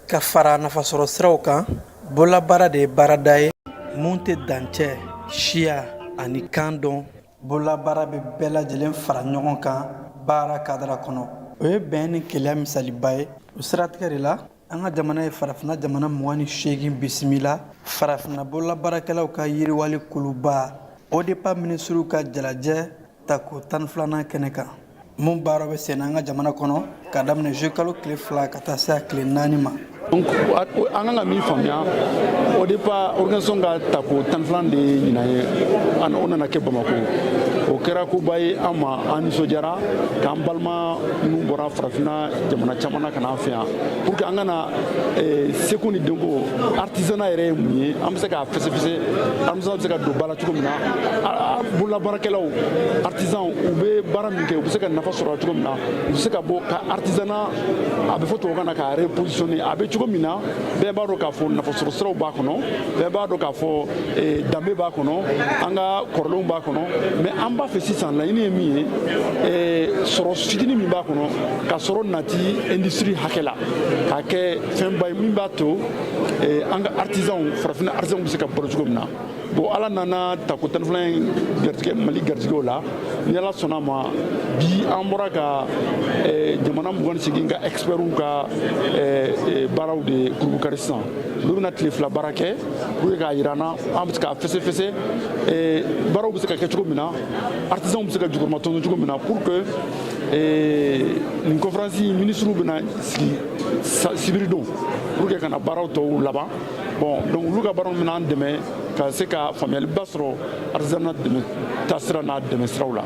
Ka fara nafasɔrɔ siraw kan, bololabaara de ye baarada ye mun tɛ dancɛ, siya ani kan dɔn. Bololabaara bɛ bɛɛ lajɛlen fara ɲɔgɔn kan baara kadara kɔnɔ. O ye bɛn ni kelenya misaliba ye. O siratigɛ de la, an ka jamana ye farafinna jamana 28 bisimila farafinna bololabaarakɛlaw ka yiriwali kuluba ODEPA minisiriw ka jalajɛ tako 12nan kɛnɛ kan, mun baara bɛ senna an ka jamana kɔnɔ ka daminɛ juillet kalo tile 2 ka taa se a tile 4 ma. Donc an kan ka min faamuya, ODEPA organisation ka tako 12nan de ye ɲinan ye, an o nana kɛ Bamakɔ. O kɛra koba ye an ma, an nisɔndiyara k'an balima minnu bɔra farafinna jamana caman na ka na an fɛ yan pour que an ka na seko ni dɔnko, artisanat yɛrɛ ye mun ye, an bɛ se k'a fɛsɛfɛsɛ, artisanat bɛ se ka don ba la cogo min na, bololabaarakɛlaw, artisan, u bɛ baara min kɛ, u bɛ se ka nafa sɔrɔ cogo min na, u bɛ se ka bɔ ka artisanat, a bɛ fɔ tubabukan na k'a repositionner. A bɛ cogo min na, bɛɛ b'a dɔn k'a fɔ nafasɔrɔ siraw b'a kɔnɔ, bɛɛ b'a dɔn k'a fɔ danbe b'a kɔnɔ, an ka kɔrɔlenw b'a kɔnɔ. Mais an b'a fɛ sisan, laɲini ye min ye, sɔrɔ fitinin min b'a kɔnɔ, ka sɔrɔ nati industrie hakɛ la, k'a kɛ fɛnba ye min b'a to an ka artisanw, farafinna artisanw bɛ se ka balo cogo min na. Bon, Ala nana tako 12nan in garijɛgɛ, Mali garijɛgɛw la. Ni Ala sɔnna ma, bi an bɔra ka jamana 28 ka expertw ka baaraw de kurukari sisan. Olu bɛna tile 2 baara kɛ pour que k'a jira an na, an bɛ se k'a fɛsɛfɛsɛ, baaraw bɛ se ka kɛ cogo min na, artisanw bɛ se ka jukɔrɔmatɔntɔn cogo min na, pour que nin conférence ministres bɛna sigi sibiridon pour que ka na baaraw tɔw laban. Bon, donc olu ka baaraw bɛna an dɛmɛ ka se ka faamuyaliba sɔrɔ artisanat dɛmɛ taasira n'a dɛmɛ siraw la.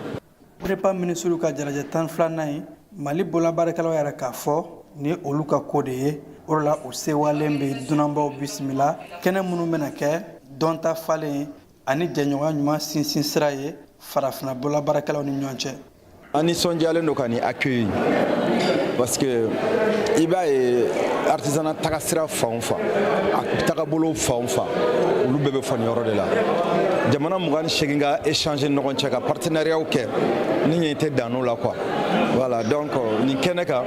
ODEPA minisiriw ka jalajɛ 12nan ye, Mali bololabaarakɛlaw yɛrɛ k'a fɔ ni olu ka ko de ye. O de la, u sewalen bɛ dunanbaw bisimila kɛnɛ minnu bɛna kɛ dɔnta falen ani jɛɲɔgɔnya ɲuman sinsin sira ye farafinna bololabaarakɛlaw ni ɲɔgɔn cɛ. An nisɔndiyalen don ka nin accueillir parce que i b'a ye, artisanat tagasira fan o fan, a tagabolo fan o fan, olu bɛɛ bɛ fɔ nin yɔrɔ de la. Jamana 28 ka échanger ɲɔgɔn cɛ, ka partenariat kɛ, ni ɲɛ tɛ dan la quoi. Voilà, donc nin kɛnɛ kan,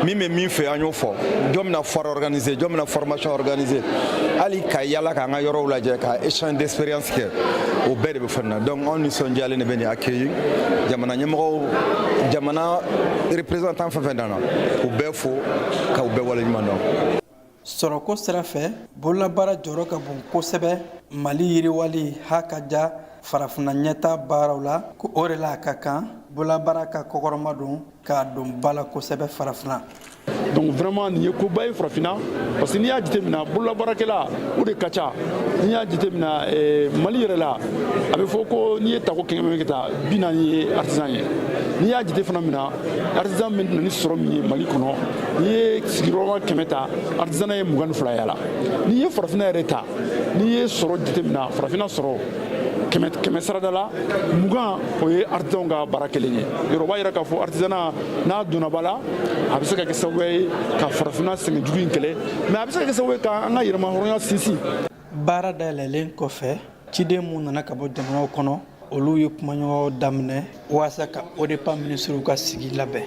min bɛ min fɛ, an y'o fɔ. Jɔn bɛna foire organiser, jɔn bɛna formation organiser, hali ka yala k'an ka yɔrɔw lajɛ, ka échange d'expérience kɛ, o bɛɛ de bɛ fɔ nin na. Donc anw nisɔndiyalen de bɛ nin accueillir. Jamana ɲɛmɔgɔw, jamana représentant fɛn fɛn nana, u bɛɛ fo ka u bɛɛ waleɲuman dɔn. Sɔrɔko sira fɛ, bololabaara jɔyɔrɔ ka bon kosɛbɛ Mali yiriwali ha ka ja farafinna ɲɛta baaraw la, ko o de la a ka kan bololabaara ka kɔkɔrɔma don k'a don ba la kosɛbɛ farafinna. Donc vraiment nin ye koba ye farafinna, parce que n'i y'a jateminɛ, bololabaarakɛla o de ka ca. N'i y'a jateminɛ Mali yɛrɛ la, a bɛ fɔ ko n'i ye tako 100 kɛ ta, 40 ye artisan ye. N'i y'a jate fana minɛ, artisan bɛ na ni sɔrɔ min ye Mali kɔnɔ, n'i ye sigiyɔrɔma 100 ta, artisanat ye 22 y'a la. N'i ye farafinna yɛrɛ ta, n'i ye sɔrɔ jateminɛ, farafinna sɔrɔ kɛmɛ sarada la, 20, o ye artisanw ka baara kelen ye. Yɔrɔ b'a yira k'a fɔ artisanat n'a donna ba la, a bɛ se ka kɛ sababu ye ka farafinna sɛgɛn jugu in kɛlɛ, mais a bɛ se ka kɛ sababu ye ka an ka yɛrɛmahɔrɔnya sinsin. Baara dayɛlɛlen kɔfɛ, ciden mun nana ka bɔ jamanaw kɔnɔ, olu ye kumaɲɔgɔnw daminɛ walasa ka ODEPA minisiriw ka sigi labɛn.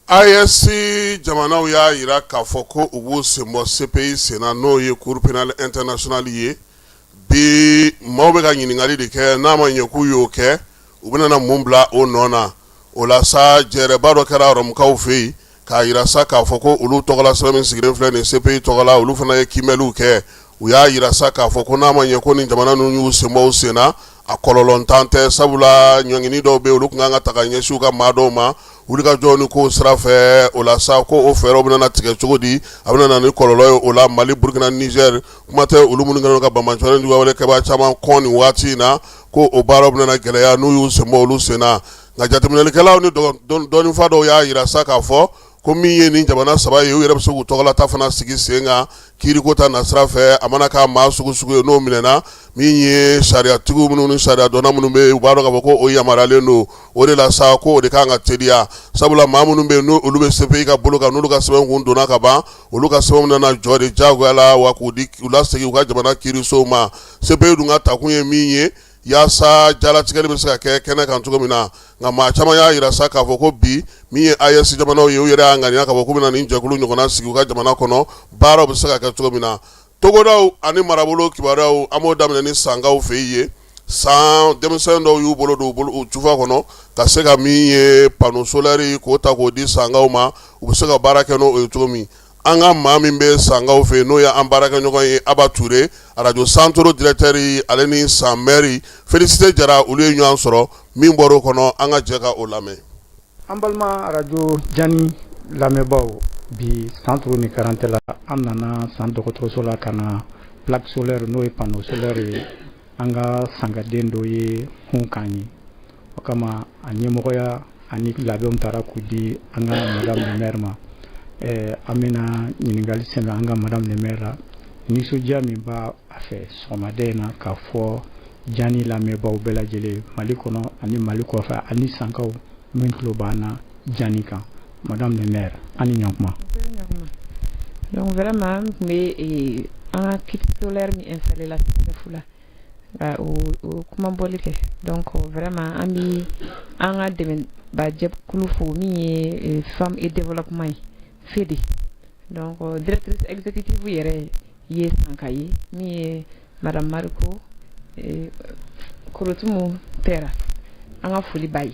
AES jamanaw y'a jira k'a fɔ ko u b'u senbɔ CPI senna, n'o ye Cour pénale internationale ye. Bi maaw bɛ ka ɲininkali de kɛ, n'a ma ɲɛ k'u y'o kɛ, u bɛna mun bila o nɔ na? O la sa, jɛrɛba dɔ kɛra Rɔmukaw fɛ yen k'a jira sa k'a fɔ ko olu tɔgɔla sɛbɛn min sigilen filɛ nin CPI tɔgɔ la, olu fana ye kiimɛliw kɛ. U y'a jira sa k'a fɔ ko n'a ma ɲɛ ko nin jamana ninnu y'u senbɔ u senna, a kɔlɔlɔntan tɛ, sabula ɲɔngini dɔw bɛ yen, olu tun kan ka ta ka ɲɛsin u ka maa dɔw ma wulikajɔ ni kow sira fɛ. O la sa, ko o fɛɛrɛw bɛna tigɛ cogo di? A bɛna na ni kɔlɔlɔ ye o la Mali, Burukina, Niger, kuma tɛ olu minnu kɛlen ka banbaanciwale juguya kɛbaa caman kɔn nin waati in na, ko o baaraw bɛna gɛlɛya n'u y'u senbɔ olu senna. Nka jateminɛlikɛlaw ni dɔnnifa dɔw y'a jira sa k'a fɔ Ko min ye nin jamana saba ye, u yɛrɛ bɛ se k'u tɔgɔlata fana sigi sen kan kiiriko ta nasira fɛ. A mana kɛ maa sugu sugu ye, n'o minɛna, min ye sariyatigiw minnu ni sariyadɔnna minnu bɛ yen, u b'a dɔn k'a fɔ ko o yamaruyalen don. O de la sa, ko o de kan ka teliya, sabula maa minnu bɛ yen, n'olu bɛ CPI ka bolo kan, n'olu ka sɛbɛn kun donna ka ban, olu ka sɛbɛnw nana jɔ de jagoya la wa k'u di u lasegin u ka jamana kiirisow ma. CPI dun ka takun ye min ye, yaasa jalatigɛli bɛ se ka kɛ kɛnɛ kan cogo min na. Nka maa caman y'a jira sa k'a fɔ ko bi, min ye AES jamanaw ye, u yɛrɛ y'a ŋaniya k'a fɔ k'u bɛna nin jɛkulu ɲɔgɔnna sigi u ka jamana kɔnɔ, baaraw bɛ se ka kɛ cogo min na. Togodaw ani marabolo kibaruyaw, an b'o daminɛ ni Sankaw fɛ yen. San denmisɛn dɔw y'u bolo don u jufa kɔnɔ ka se ka min ye panneau solaire k'o ta k'o di Sankaw ma, u bɛ se ka baara kɛ n'o ye cogo min. An ka maa min bɛ Sankaw fɛ yen, n'o ye an baarakɛɲɔgɔn ye Aba Ture, arajo Santoro directeur, ale ni San maire Félicité Jara, olu ye ɲɔgɔn sɔrɔ. Min bɔra o kɔnɔ, an ka jɛ ka o lamɛn. An balima arajo Jani lamɛnbaaw, bi Santoro ni karantɛ la, an nana San dɔgɔtɔrɔso la ka na plaque solaire, n'o ye panneau solaire ye, an ka sankaden dɔ ye hun k'an ye. O kama, a ɲɛmɔgɔya ani labɛnw taara k'u di an ka madame le maire ma. An bɛna ɲininkali sɛmɛ an ka madame le maire la, nisɔndiya min b'a a fɛ sɔgɔmada in na k'a fɔ Jani lamɛnbaaw bɛɛ lajɛlen Mali kɔnɔ ani Mali kɔfɛ ani Sankaw min tulo b'an na Jani kan. Madame le maire, an ni ɲɔgɔn. Donc vraiment, an tun bɛ an ka kit solaire min installé la CSRéf la, ka o kuma bɔli kɛ. Donc vraiment, an bɛ an ka dɛmɛbajɛkulu fo, min ye Femme et Développement ye, FEDE. Donc directrice exécutive yɛrɛ ye Sanka ye, min ye madame Mariko Korotumu Pɛra. An ka foli b'a ye,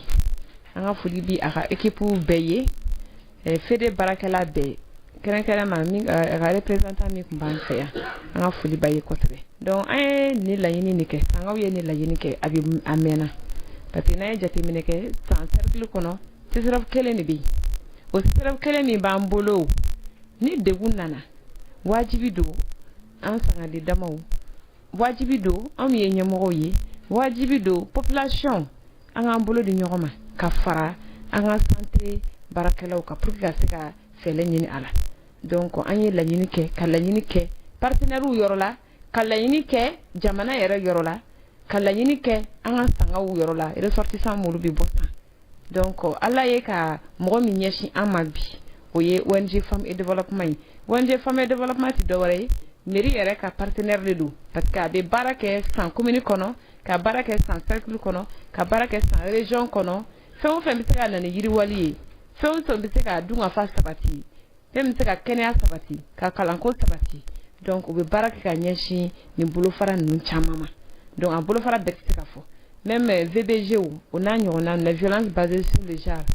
an ka foli bi a ka équipe bɛɛ ye, FEDE baarakɛla bɛɛ, kɛrɛnkɛrɛn ma min a ka représentant min tun b'an fɛ yan, an ka foli b'a ye kosɛbɛ. Donc an ye nin laɲini nin kɛ, Sankaw ye nin laɲini kɛ, a bɛ a mɛnna, parce que n'an ye jateminɛ kɛ San cercle kɔnɔ, CSRéf kelen de bɛ yen. O CSRéf kelen min b'an bolo, ni degun nana, wajibi don an sangadi damaw, wajibi don anw ye ɲɛmɔgɔw ye, wajibi don population an k'an bolo di ɲɔgɔn ma ka fara an ka santé baarakɛlaw kan pour que ka se ka fɛɛrɛ ɲini a la. Donc an ye laɲini kɛ, ka laɲini kɛ partenaires yɔrɔ la, ka laɲini kɛ jamana yɛrɛ yɔrɔ la, ka laɲini kɛ an ka sangaw yɔrɔ la, ressortissants minnu bɛ bɔ San. Donc Ala ye ka mɔgɔ min ɲɛsin an ma bi, o ye ONG Femme et Développement ye. ONG Femme et Développement tɛ dɔwɛrɛ ye, mairie yɛrɛ ka partenaire de don, parce que a bɛ baara kɛ San commune kɔnɔ, ka baara kɛ San cercle kɔnɔ, ka baara kɛ San région kɔnɔ. Fɛn o fɛn bɛ se ka na ni yiriwali ye, fɛn o fɛn bɛ se ka dunkafa sabati, fɛn bɛ se ka kɛnɛya sabati, ka kalanko sabati, donc u bɛ baara kɛ ka ɲɛsin nin bolofara ninnu caman ma. Donc a bolofara bɛɛ tɛ se ka fɔ, même VBG, o n'a ɲɔgɔnna, la violence basée sur le genre,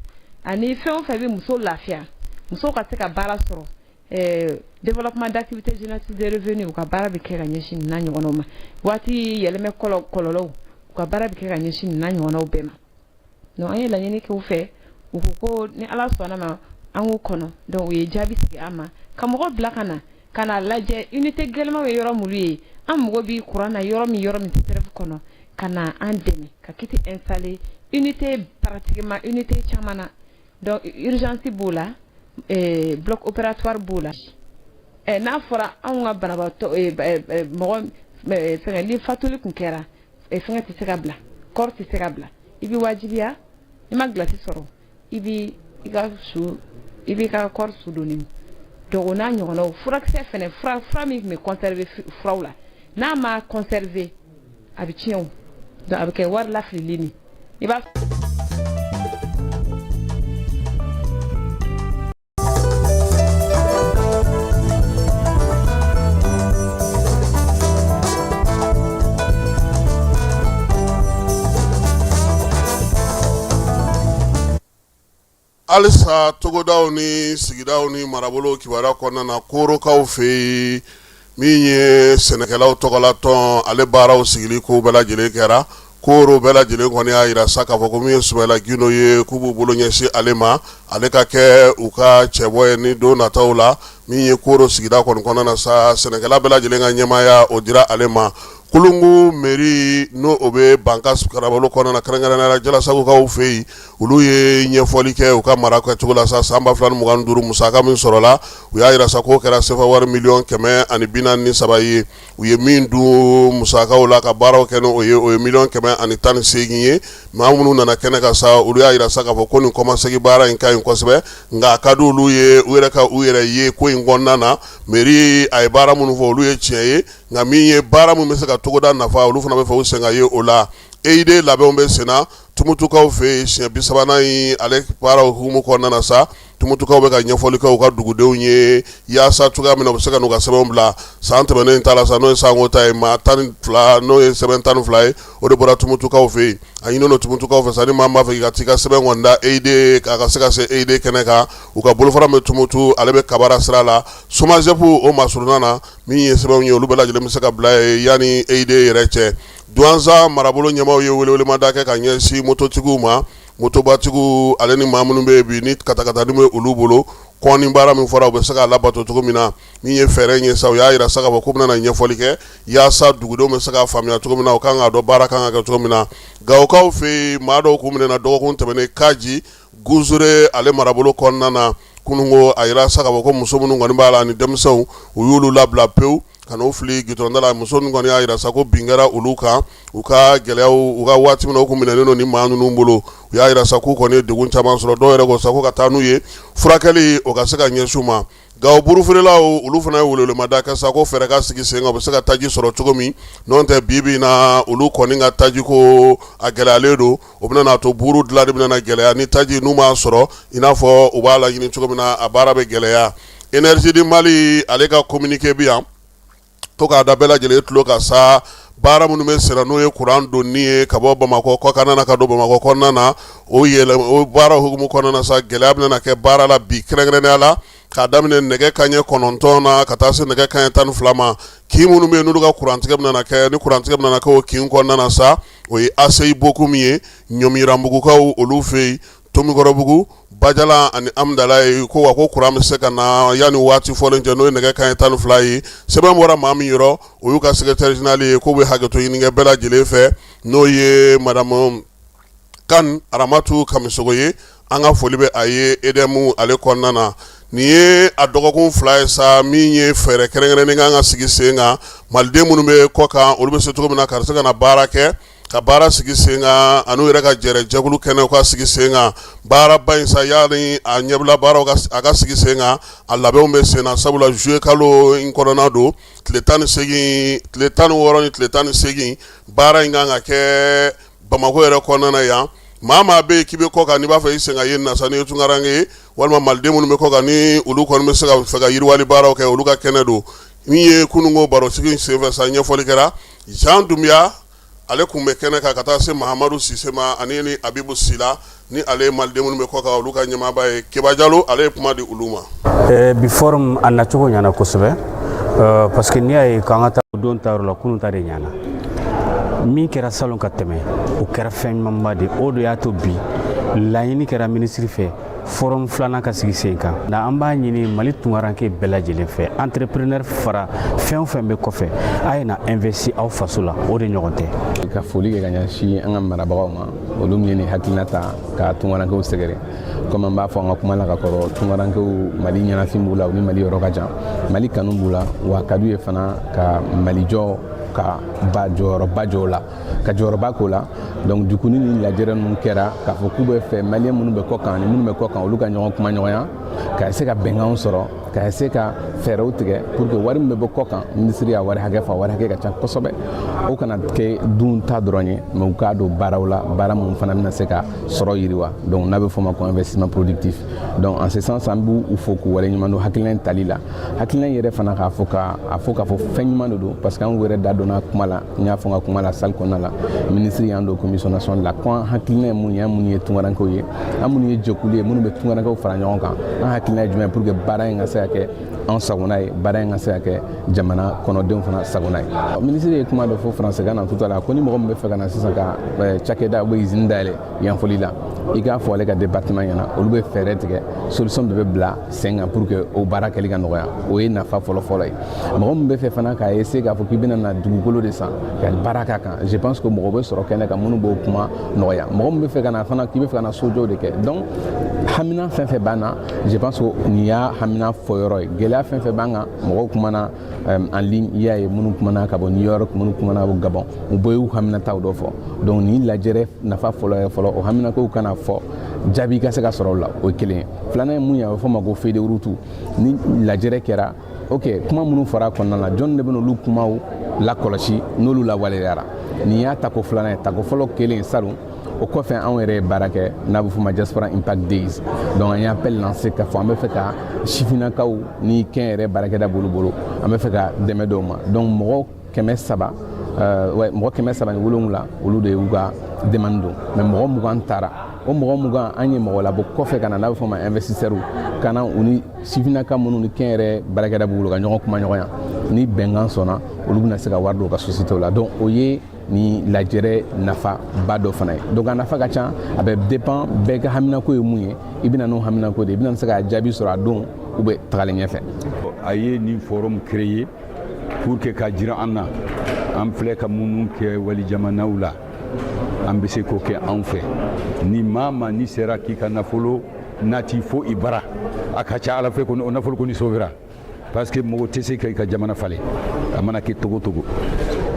ani fɛn o fɛn bɛ muso lafiya, musow ka se ka baara sɔrɔ, développement d'activités génératrices de revenus, u ka baara bɛ kɛ ka ɲɛsin nin n'a ɲɔgɔnnaw ma. Waati yɛlɛmɛ kɔlɔlɔw, u ka baara bɛ kɛ ka ɲɛsin nin n'a ɲɔgɔnnaw bɛɛ ma. Donc an ye laɲini kɛ u fɛ, u ko ko ni Ala sɔnna ma, an k'u kɔnɔ. Donc u ye jaabi sigi an ma ka mɔgɔ bila ka na ka na lajɛ unité gɛlɛnmanw ye yɔrɔ minnu ye, an mago bɛ courant na yɔrɔ min, yɔrɔ min CSRéf kɔnɔ, ka na an dɛmɛ ka kit installer unité, pratiquement unité caman na. Donc urgence b'o la, bloc opératoire b'o la. N'a fɔra anw ka banabaatɔ mɔgɔ fɛngɛ ni fatuli kun kɛra, fɛngɛ tɛ se ka bila, corps tɛ se ka bila, i bɛ wajibiya, i ma glace sɔrɔ, i b'i i ka su, i b'i ka corps su donni. Donc o n'a ɲɔgɔnnaw, furakisɛ fɛnɛ, fura min tun bɛ conserver furaw la, n'a ma conserver, a bɛ tiɲɛ o. Donc a bɛ kɛ wari lafilili ni i b'a. Halisa togodaw ni sigidaw ni marabolo kibaruya kɔnɔna na, Korokaw fɛ yen, min ye sɛnɛkɛlaw tɔgɔlatɔn, ale baaraw sigili ko bɛɛ lajɛlen kɛra. Koro bɛɛ lajɛlen kɔni y'a jira sa k'a fɔ ko min ye Sumayila Gindo ye, k'u b'u bolo ɲɛsin ale ma, ale ka kɛ u ka cɛbɔ ye ni don nataw la. Min ye Koro sigida kɔni kɔnɔna na sa, sɛnɛkɛla bɛɛ lajɛlen ka ɲɛmaaya, o dira ale ma. Kulungu mairie n'o o bɛ Bankass marabolo kɔnɔna na, kɛrɛnkɛrɛnnenya la Jalasagukaw fɛ yen, olu ye ɲɛfɔli kɛ u ka mara kɛcogo la sa san 2025 musaka min sɔrɔla. U y'a jira sa k'o kɛra sefa wari miliyɔn 143 ye. U ye min dun musakaw la ka baaraw kɛ n'o ye, o ye miliyɔn 118 ye. Maa minnu nana kɛnɛ kan sa, olu y'a jira sa k'a fɔ ko nin kɔmasegin baara in ka ɲi kosɛbɛ, nka a ka di olu ye u yɛrɛ ka u yɛrɛ ye ko in kɔnɔna na. Mairie a ye baara minnu fɔ, olu ye tiɲɛ ye, nka min ye baara min bɛ se ka togoda nafa, olu fana bɛ fɛ u sen ka ye o la. EID labɛnw bɛ senna Tumutukaw fɛ yen siɲɛ 30nan in ale baaraw hukumu kɔnɔna na sa. Tumutukaw bɛ ka ɲɛfɔli kɛ u ka dugudenw ye yaasa cogoya min na u bɛ se ka n'u ka sɛbɛnw bila. San tɛmɛnen ta la sa, n'o ye sanko ta ye, maa 12, n'o ye sɛbɛn 12 ye, o de bɔra Tumutukaw fɛ yen. A ɲininen don Tumutukaw fɛ sa, ni maa min b'a fɛ k'i ka t'i ka sɛbɛn kɔni da EID a ka se ka se EID kɛnɛ kan, u ka bolofara min bɛ Tumutu, ale bɛ Kabara sira la, SOMAGEP o masurunna na. Min ye sɛbɛnw ye, olu bɛɛ lajɛlen bɛ se ka bila yen yanni EID yɛrɛ cɛ. Duwanza marabolo ɲɛmaaw ye welewelemada kɛ ka ɲɛsin mototigiw ma, motobatigiw ale ni maa minnu bɛ yen bi ni katakatani bɛ olu bolo, kɔnni baara min fɔra, u bɛ se k'a labato cogo min na. Min ye fɛɛrɛ ye sa, u y'a jira sa k'a fɔ k'u bɛna ɲɛfɔli kɛ yaasa dugudenw bɛ se k'a faamuya cogo min na, u kan k'a dɔn baara kan ka kɛ cogo min na. Gawokaw fɛ yen, maa dɔw kun minɛna dɔgɔkun tɛmɛnen Kaji Guzure ale marabolo kɔnɔna na kununko. A jira sa k'a fɔ ko muso minnu kɔni b'a la ani denmisɛnw, u y'olu labila pewu ka n'u fili gitɔrɔnda la. Muso ninnu kɔni y'a jira sa ko bin kɛra olu kan, u ka gɛlɛyaw, u ka waati min na u kun minɛnen don ni maa ninnu bolo. U y'a jira sa k'u kɔni ye degun caman sɔrɔ. Dɔw yɛrɛ ko sa ko ka taa n'u ye furakɛli, o ka se ka ɲɛsin u ma. Gawo burufeerelaw, olu fana ye welewelemada kɛ sa ko fɛɛrɛ ka sigi sen kan, u bɛ se ka taji sɔrɔ cogo min. N'o tɛ, bi bi in na, olu kɔni ka taji ko a gɛlɛyalen don. O bɛna n'a to buru dilanni bɛna gɛlɛya ni taji n'u m'a sɔrɔ i n'a fɔ u b'a laɲini cogo min na, a baara bɛ gɛlɛya. Énergie du Mali ale ka communiqué bi yan to k'a da bɛɛ lajɛlen tulo kan sa, baara minnu bɛ senna, n'o ye kuran donni ye ka bɔ Bamakɔ kɔkan na ka don Bamakɔ kɔnɔna na, o yɛlɛ o baara hukumu kɔnɔna na sa, gɛlɛya bɛna kɛ baara la bi, kɛrɛnkɛrɛnnenya la k'a daminɛ nɛgɛ kanɲɛ 9 na ka taa se nɛgɛ kanɲɛ 12 ma. Kin minnu bɛ yen n'olu ka kurantigɛ bɛna kɛ, ni kurantigɛ bɛna kɛ o kin kɔnɔna na sa, o ye ACI Bokum ye, Ɲɔmirambugukaw olu fɛ yen, Tomikɔrɔbugu, Bajala ani Amudalayi. Ko wa ko kuran bɛ se ka na yanni waati fɔlen cɛ, n'o ye nɛgɛ kanɲɛ 12 ye. Sɛbɛn bɔra maa min yɔrɔ, o y'u ka secrétaire général ye. K'u bɛ hakɛto ɲini kɛ bɛɛ lajɛlen fɛ, n'o ye madame Kan Aramatu Kamisogo ye. An ka foli bɛ a ye EDM ale kɔnɔna na. Nin ye a dɔgɔkun 2 ye sa, min ye fɛɛrɛ kɛrɛnkɛrɛnnen kan ka sigi sen kan, maliden minnu bɛ kɔ kan, olu bɛ se cogo min na ka se ka na baara kɛ, ka baara sigi sen kan, an'u yɛrɛ ka jɛrɛ jɛkulu kɛnɛ ka sigi sen kan. Baaraba in sa, yanni a ɲɛbila baaraw a ka sigi sen kan, a labɛnw bɛ sen na, sabula juillet kalo in kɔnɔna don, tile 18, tile 16 ni tile 18, baara in kan ka kɛ Bamakɔ yɛrɛ kɔnɔna na yan. Maa maa bɛ yen k'i bɛ kɔ kan, n'i b'a fɛ i sen ka ye na sa, n'i ye tunkaranke ye walima maliden minnu bɛ kɔ kan, ni olu kɔni bɛ se ka fɛ ka yiriwali baaraw kɛ, olu ka kɛnɛ don. Min ye kununko barosigi senfɛ sa, ɲɛfɔli kɛra. Jean Dunbiya ale tun bɛ kɛnɛ kan, ka taa se Mahamadu Sise ma ani ni Abibu Sila, ni ale ye maliden minnu bɛ kɔ kan olu ka ɲɛmaaba ye. Keba Jalo ale ye kuma di olu ma. Bi forum a nacogo ɲɛna kosɛbɛ, parce que n'i y'a ye k'an ka taa don ta yɔrɔ la, kunun ta de ɲɛna. Min kɛra salon ka tɛmɛ, o kɛra fɛn ɲumanba de. O de y'a to bi laɲini kɛra minisiri fɛ, forum filanan ka sigi sen kan. Na an b'a ɲini Mali tunkaranke bɛɛ lajɛlen fɛ, entrepreneur fara fɛn o fɛn bɛ kɔfɛ, a ye na investi aw faso la, o de ɲɔgɔn tɛ. Ka foli kɛ ka ɲɛsin an ka marabagaw ma, olu min ye nin hakilina ta ka tunkarankew sɛgɛrɛ. Komi an b'a fɔ an ka kuma la ka kɔrɔ, tunkarankew Mali ɲɛnafin b'u la, u ni Mali yɔrɔ ka jan, Mali kanu b'u la, wa ka d'u ye fana ka Mali jɔ, ka ba jɔyɔrɔba jɔ o la, ka jɔyɔrɔba k'o la. Donc du coup, ni nin lajɛrɛ ninnu kɛra k'a fɔ k'u bɛ fɛ maliyɛn minnu bɛ kɔ kan ni minnu bɛ kɔ kan, olu ka ɲɔgɔn kuma ɲɔgɔnya, ka se ka bɛnkanw sɔrɔ, ka se ka fɛɛrɛw tigɛ pour que wari min bɛ bɔ kɔ kan, minisiri y'a wari hakɛ fɔ, a wari hakɛ ka ca kosɛbɛ, o kana kɛ dun ta dɔrɔn ye, mais u k'a don baaraw la, baara minnu fana bɛna se ka sɔrɔ yiriwa, donc n'a bɛ fɔ o ma ko investissement productif. Donc en ce sens, an b'u fo k'u waleɲuman dɔn hakilina in tali la. Hakilina in yɛrɛ fana, k'a fɔ ka a fɔ k'a fɔ fɛn ɲuman de don, parce que an yɛrɛ da donna kuma la. N y'a fɔ n ka kuma la salle kɔnɔna la, minisiri y'an don commission nationale la, ko an hakilina ye mun ye, an minnu ye tunkarankew ye, an minnu ye jɛkulu ye minnu bɛ tunkarankew fara ɲɔgɔn kan, an hakilina ye jumɛn pour que baara in ka se ka kɛ an sagona ye, baara in ka se ka kɛ jamana kɔnɔdenw fana sagona ye. Minisiri ye kuma dɔ fɔ faransɛkan na tout à l'heure, ko ni mɔgɔ min bɛ fɛ ka na sisan ka cakɛda ou usine dayɛlɛ yanfɔli la, I k'a fɔ ale ka département ɲɛna, olu bɛ fɛɛrɛ tigɛ, solution de bɛ bila sen kan pour que o baara kɛli ka nɔgɔya. O ye nafa fɔlɔ-fɔlɔ ye. Mɔgɔ min bɛ fɛ fana k'a essayer k'a fɔ k'i bɛna na dugukolo de san ka baara k'a kan, je pense que mɔgɔ bɛ sɔrɔ kɛnɛ kan minnu b'o kuma nɔgɔya. Mɔgɔ min bɛ fɛ ka na fana k'i bɛ fɛ ka na sojɔw de kɛ, donc hamina fɛn fɛn b'an na, je pense que nin y'a hamina fɔyɔrɔ ye. Gɛlɛya fɛn fɛn b'an kan, mɔgɔw kumana en ligne, i y'a ye, minnu kumana ka bɔ New York, minnu kumana ka bɔ Gabon, u bɛɛ y'u haminataw dɔ fɔ. Donc nin lajɛrɛ nafa fɔlɔ ye fɔlɔ, o haminakow kana fɔ, jaabi ka se ka sɔrɔ o la. O ye kelen ye. Filanan ye mun ye? A bɛ fɔ o ma ko feuille de route. Ni lajɛrɛ kɛra, ok, kuma minnu fɔra a kɔnɔna na, jɔn de bɛna olu kumaw lakɔlɔsi n'olu lawaleyara? Nin y'a tako filanan ye. Tako fɔlɔ kelen salon, o kɔfɛ anw yɛrɛ ye baara kɛ n'a bɛ f'o ma Diaspora Impact Days. Donc an ye appel lancé k'a fɔ an bɛ fɛ ka sifinnakaw ni kɛnyɛrɛ baarakɛda b'olu bolo, an bɛ fɛ ka dɛmɛ dɔw ma. Donc mɔgɔ 300, ouais, mɔgɔ 370, olu de y'u ka demande don, mais mɔgɔ 20 taara. O mɔgɔ 20, an ye mɔgɔ labɔ kɔfɛ ka na, n'a bɛ fɔ o ma investisseur, ka na u ni sifinnaka minnu ni kɛnyɛrɛ baarakɛda b'u bolo ka ɲɔgɔn kuma ɲɔgɔnya. Ni bɛnkan sɔnna, olu bɛna se ka wari don u ka société la. Donc o ye ni lajɛrɛ nafaba dɔ fana ye. Donc a nafa ka ca, a bɛ dépend bɛɛ ka haminako ye mun ye. I bɛna n'o haminako de ye, i bɛna se ka jaabi sɔrɔ a don u bɛ tagalen ɲɛfɛ. A ye nin forum créer pour que ka jira an na, an filɛ ka minnu kɛ wali jamanaw la, an bɛ se k'o kɛ anw fɛ. Ni maa ma ni sera k'i ka nafolo nati fo i bara, a ka ca ala fɛ kɔni, o nafolo kɔni sauvera, parce que mɔgɔ tɛ se ka i ka jamana falen, a mana kɛ togo togo.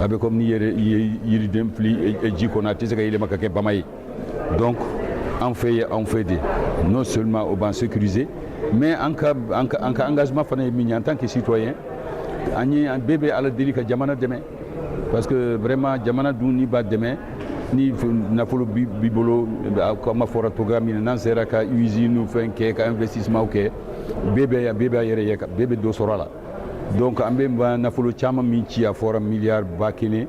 A bɛ comme ni yɛrɛ i ye yiriden fili ji kɔnɔ, a tɛ se ka yɛlɛma ka kɛ bama ye. Donc an fɛ ye, anw fɛ de, non seulement o b'an sécuriser, mais an ka engagement fana ye min ye en tant que citoyen, an ye an bɛɛ bɛ ala deli ka jamana dɛmɛ, parce que vraiment jamana dun, n'i b'a dɛmɛ ni nafolo b'i bolo, comme a fɔra togoya min na, n'an sera ka usine fɛn kɛ, ka investissement kɛ, bɛɛ b'a yɛrɛ ye, bɛɛ bɛ dɔ sɔrɔ a la. Donc an bɛ nafolo caman min ci, a fɔra miliyari 1000,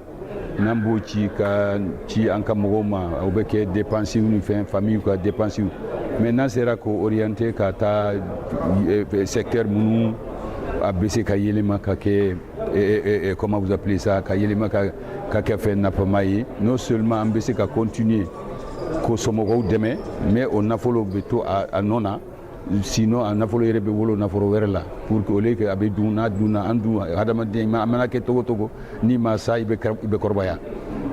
n'an b'o ci ka ci an ka mɔgɔw ma, o bɛ kɛ dépenses ni fɛn, famille ka dépenses. Mais n'an sera k'o orienter ka taa secteur minnu a bɛ se ka yɛlɛma ka kɛ, comment vous appelez ça, ka yɛlɛma ka kɛ fɛn nafama ye, non seulement an bɛ se ka continuer ko somɔgɔw dɛmɛ, mais o nafolo bɛ to a nɔ na. Sinon a nafolo yɛrɛ bɛ wolo nafolo wɛrɛ la, pour que au lieu que a bɛ dun, n'a dunna, an dun hadamaden a mana kɛ togo togo, n'i ma sa, i bɛ kɔrɔbaya.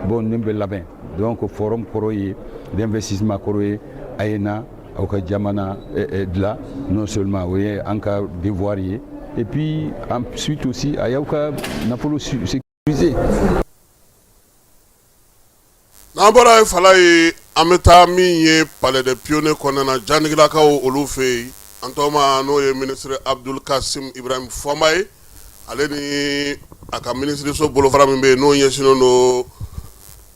Bon, nin bɛ labɛn. Donc forum kɔrɔ ye d'investissement kɔrɔ ye, a ye na aw ka jamana dilan. Non seulement o ye an ka devoir ye, et puis ensuite aussi a y'aw ka nafolo sécuriser. N'an bɔra ye, fala ye, an bɛ taa min ye Palais des Pionniers kɔnɔna na, Janigilakaw olu fɛ yen. An tɔgɔma n'o ye ministre Abdul Kasim Ibrahim Fɔnba ye, ale ni a ka minisiriso bolofara min bɛ yen n'o ɲɛsinnen don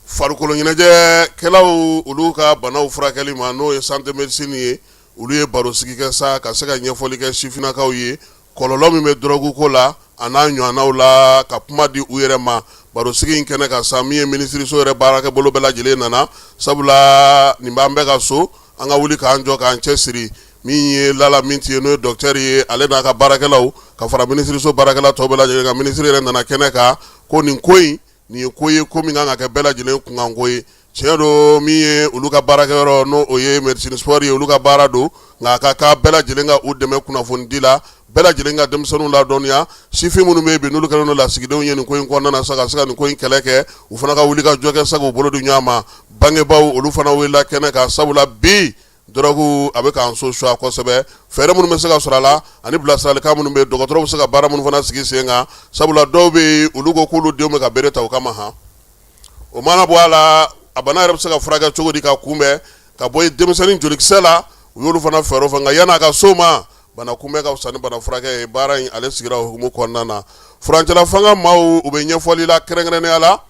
farikolo ɲɛnajɛkɛlaw olu ka banaw furakɛli ma, n'o ye santé médecine ye, olu ye baro sigi kɛ sa ka se ka ɲɛfɔli kɛ sifinnakaw ye, kɔlɔlɔ min bɛ dɔrɔgu ko la a n'a ɲɔgɔnnaw la, ka kuma di u yɛrɛ ma. Barosigi in kɛnɛ ka sa, min ye minisiriso yɛrɛ baarakɛ bolo bɛɛ lajɛlen nana, sabula nin b'an bɛɛ ka so, an ka wuli k'an jɔ k'an cɛ siri. Min ye Lala Minti ye, n'o ye docteur ye, ale n'a ka baarakɛlaw ka fara minisiriso baarakɛla tɔw bɛɛ lajɛlen kan, minisiri yɛrɛ nana kɛnɛ kan ko nin ko in, nin ye ko ye, ko min kan ka kɛ bɛɛ lajɛlen kunkanko ye. Tiɲɛ don, min ye olu ka baarakɛyɔrɔ, n'o o ye médecine sport ye, olu ka baara don, nka a ka kan bɛɛ lajɛlen ka u dɛmɛ kunnafonidi la, bɛɛ lajɛlen ka denmisɛnninw ladɔnniya. Sifin minnu bɛ yen bi, n'olu kɛlen don lasigidenw ye nin ko in kɔnɔna na sa, ka se ka nin ko in kɛlɛ kɛ, u fana ka wuli ka jɔ kɛ sa, k'u bolo di ɲɔgɔn ma. Bangebaaw olu fana wulila kɛnɛ kan, sabula bi dɔrɔgu a bɛ k'an so suwa kosɛbɛ. Fɛɛrɛ minnu bɛ se ka sɔrɔ a la ani bilasiralikan minnu bɛ yen, dɔgɔtɔrɔw bɛ se ka baara minnu fana sigi sen kan, sabula dɔw bɛ yen, olu ko k'olu denw bɛ ka bere ta u kama. Han, o mana bɔ a la, a bana yɛrɛ bɛ se ka furakɛ cogo di ka kunbɛn ka bɔ denmisɛnnin jolikisɛ la, u y'olu fana fɛɛrɛ fɔ. Nka yan'a ka s'o ma, bana kunbɛn ka fisa ni bana furakɛ ye. Baara in ale sigira o hukumu kɔnɔna na. Furancɛla fanga maaw, u bɛ ɲɛfɔli la, kɛrɛnkɛrɛnnenya la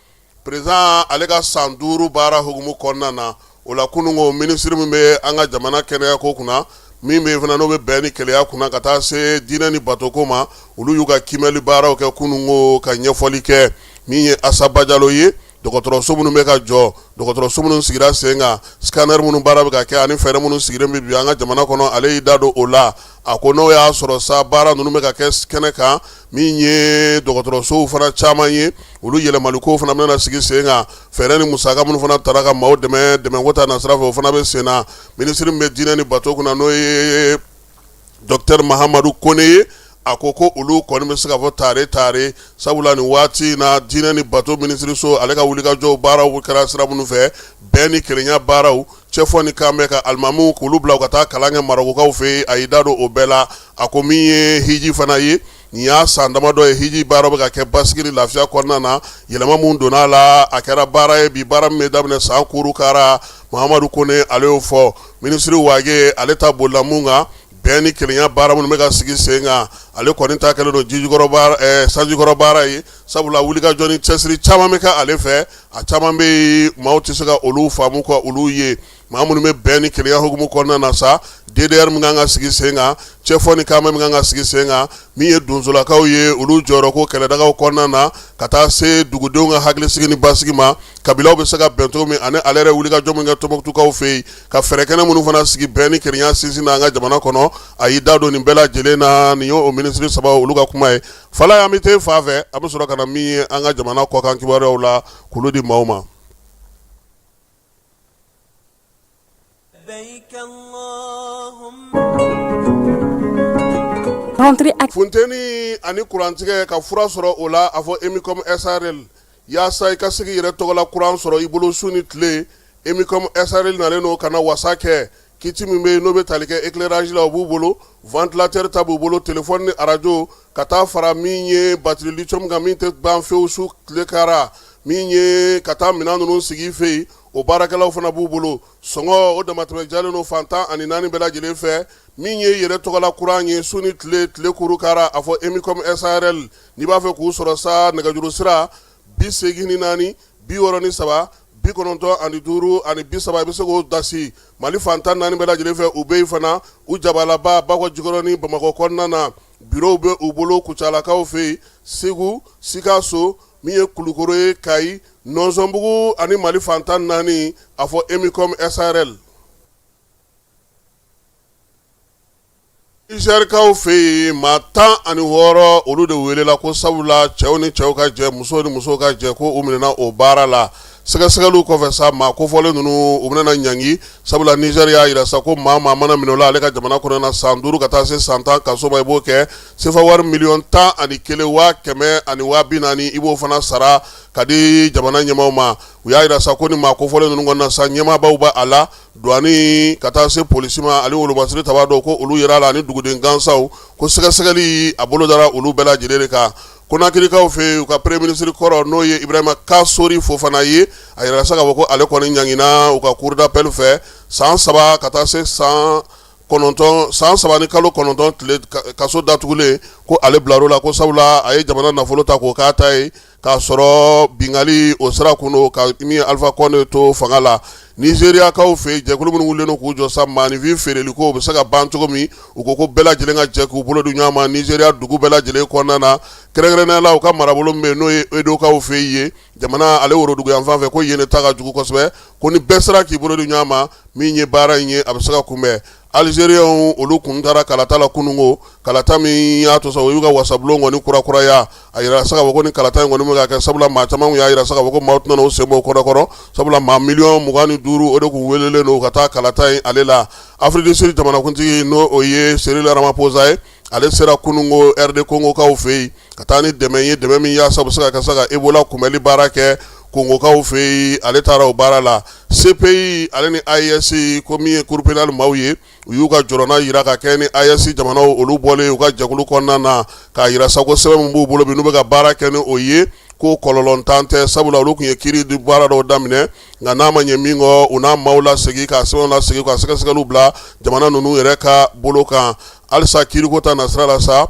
président ale ka san 5 baara hukumu kɔnɔna na. O la kununko, minisiri min bɛ an ka jamana kɛnɛya ko kunna, min bɛ fana n'o bɛ bɛn ni kelenya kunna ka taa se diinɛ ni batoko ma, olu y'u ka kiimɛli baaraw kɛ kununko ka ɲɛfɔli kɛ. Min ye Asa Bajalo ye, Dɔgɔtɔrɔso minnu bɛ ka jɔ, dɔgɔtɔrɔso minnu sigira sen kan, scanner minnu baara bɛ ka kɛ ani fɛɛrɛ minnu sigilen bɛ bi an ka jamana kɔnɔ, ale y'i da don o la. A ko n'o y'a sɔrɔ sa baara ninnu bɛ ka kɛ kɛnɛ kan, min ye dɔgɔtɔrɔsow fana caman ye, olu yɛlɛmaliko fana bɛna sigi sen kan. Fɛɛrɛ ni musaka minnu fana tara ka maaw dɛmɛ dɛmɛko ta nasira fɛ, o fana bɛ sen na. Minisiri min bɛ diinɛ ni bato kunna, n'o ye docteur Mahamadu Kone ye, a ko ko olu kɔni bɛ se ka fɔ tare tare, sabula nin waati in na diinɛ ni bato minisiriso ale ka wulikajɔw baaraw kɛra sira minnu fɛ, bɛn ni kelenya baaraw, cɛfɔ ni kanbɛn, ka alimamiw k'olu bila u ka taa kalan kɛ Marɔkukaw fɛ yen, a y'i da don o bɛɛ la. A ko min ye hiji fana ye, nin y'a san damadɔ ye hiji baara bɛ ka kɛ basigi ni lafiya kɔnɔna na. Yɛlɛma min donna a la, a kɛra baara ye bi, baara min bɛ daminɛ san kurukara. Mahamadu Kone ale y'o fɔ. Minisiri Wage ale ta bolila mun kan, bɛn ni kelenya baara minnu bɛ ka sigi sen kan, ale kɔni ta kɛlen don jijukɔrɔ sanjikɔrɔ baara ye, sabula wulikajɔ ni cɛsiri caman bɛ kɛ ale fɛ. A caman bɛ yen, maaw tɛ se ka olu faamu ka olu ye. Maa minnu bɛ bɛn ni kelenya hukumu kɔnɔna na sa, DDR min kan ka sigi sen kan, cɛfɔ ni kanbɛn min kan ka sigi sen kan, min ye donsolakaw ye, olu jɔyɔrɔ ko kɛlɛdagaw kɔnɔna na, ka taa se dugudenw ka hakilisigi ni basigi ma, kabilaw bɛ se ka bɛn cogo min, ani ale yɛrɛ wulikajɔ min kɛ Tɔnbukutukaw fɛ yen, ka fɛɛrɛ kɛnɛ minnu fana sigi bɛn ni kelenya sinsin na an ka jamana kɔnɔ, a y'i da don nin bɛɛ lajɛlen na. Nin ye o minisiri saba olu ka kuma ye. Falaye, an bɛ t'e fan fɛ, an bɛ sɔrɔ ka na min ye an ka jamana kɔkan kibaruyaw la k'olu di maaw ma. Funteni ani kurantigɛ ka fura sɔrɔ o la, a fɔ Emicom SARL, yaasa i ka se k'i yɛrɛ tɔgɔla kuran sɔrɔ i bolo su ni tile. Emicom SARL nalen don ka na wasa kɛ. Kit min bɛ yen n'o bɛ tali kɛ éclairage la, o b'u bolo, ventilateur ta b'u bolo, téléphone ni arajo, ka taa fara min ye batterie lithium kan min tɛ ban fewu su tile kara, min ye ka taa minɛn ninnu sigi i fɛ yen, o baarakɛlaw fana b'u bolo. Sɔngɔ o damatɛmɛ jalen don fan 14 bɛɛ lajɛlen fɛ. Min ye yɛrɛ tɔgɔla kuran ye su ni tile, tile kuru kara, a fɔ Emicom SARL. N'i b'a fɛ k'u sɔrɔ sa, nɛgɛjuru sira 84 63 95 30, i bɛ se k'o dasi Mali fan 14 bɛɛ lajɛlen fɛ. U bɛ yen fana, u jabalaba Bakɔ Jikɔrɔni Bamakɔ kɔnɔna na, bureau bɛ u bolo Kucalakaw fɛ yen, Segu, Sikaso, min ye Kulukoro ye, Kayi, Nɔnsɔnbugu ani Mali fan 14, a fɔ Emicom SARL. Nizɛrikaw fɛ yen, maa 16 olu de welela ko sabula cɛw ni cɛw ka jɛ, musow ni musow ka jɛ, ko u minɛna o baara la. Sɛgɛsɛgɛliw kɔfɛ sa, maa kofɔlen ninnu u bɛna ɲangi, sabula Nizɛri y'a jira sa ko maa maa mana minɛ o la ale ka jamana kɔnɔna na, san 5 ka taa se san 10 kaso ma, i b'o kɛ. Sefa wari miliyɔn 11 waa 100 ani waa 40, i b'o fana sara ka di jamana ɲɛmaaw ma. U y'a jira sa ko ni maa kofɔlen ninnu kɔnɔna sa, ɲɛmaabaw b'a la, douane ka taa se polisi ma ani wolomasiri tabaa dɔw, ko olu yera a la, ani duguden gansanw, ko sɛgɛsɛgɛli a bolodara olu bɛɛ lajɛlen de kan. Konakirikaw fɛ yen, u ka premier ministre kɔrɔ n'o ye Ibrahima Kasori Fofana ye, a yirala sa k'a fɔ ko ale kɔni ɲangina u ka cour d'appel fɛ san 3 ka taa se san 9, san 3 ni kalo 9 tile kaso datugulen, ko ale bilar'o la, ko sabula a ye jamana nafolo ta k'o k'a ta ye, k'a sɔrɔ binkanni o sira kun don ka min ye Alpha Condé to fanga la. Nizeriyakaw fɛ yen, jɛkulu minnu wulilen don k'u jɔ sa maaninfin feereli ko o bɛ se ka ban cogo min, u ko ko bɛɛ lajɛlen ka jɛ k'u bolo di ɲɔgɔn ma Nizeriya dugu bɛɛ lajɛlen kɔnɔna na, kɛrɛnkɛrɛnnenya la u ka marabolo min bɛ yen n'o ye Edokaw fɛ yen, jamana ale worodugu yanfan fɛ, ko yen de ta ka jugu kosɛbɛ, ko ni bɛɛ sera k'i bolo di ɲɔgɔn ma, min ye baara in ye a bɛ se ka kunbɛn. Algériens olu kun taara kalata la kununko, kalata min y'a to sa u y'u ka wasabulon kɔni kurakuraya. A yirala sa k'a fɔ ko ni kalata in kɔni bɛ ka kɛ, sabula maa caman y'a jira sa k'a fɔ ko maaw tɛna u sen bɔ kɔrɔ kɔrɔ, sabula maa miliyɔn 25 o de kun welelen don ka taa kalata in ale la. Afrique du Sud jamanakuntigi n'o o ye Cyril Ramaphosa ye, ale sera kununko RD Congokaw fɛ yen ka taa ni dɛmɛ ye, dɛmɛ min yaasa u bɛ se ka kɛ sa ka Ebola kunbɛnli baara kɛ Kongokaw fɛ yen, ale taara o baara la. CPI ale ni AES, ko min ye cour pénale maaw ye, u y'u ka jɔrɔna jira ka kɛ ni AES jamanaw olu bɔlen u ka jɛkulu kɔnɔna na, k'a jira sa ko sɛbɛn min b'u bolo bi n'u bɛ ka baara kɛ ni o ye, ko kɔlɔlɔntan tɛ, sabula olu tun ye kiiri baara dɔw daminɛ, nka n'a ma ɲɛ min kɔ, u n'a maaw lasegin ka sɛbɛnw lasegin ka sɛgɛsɛgɛliw bila jamana ninnu yɛrɛ ka bolo kan. Halisa kiiriko ta nasira la sa,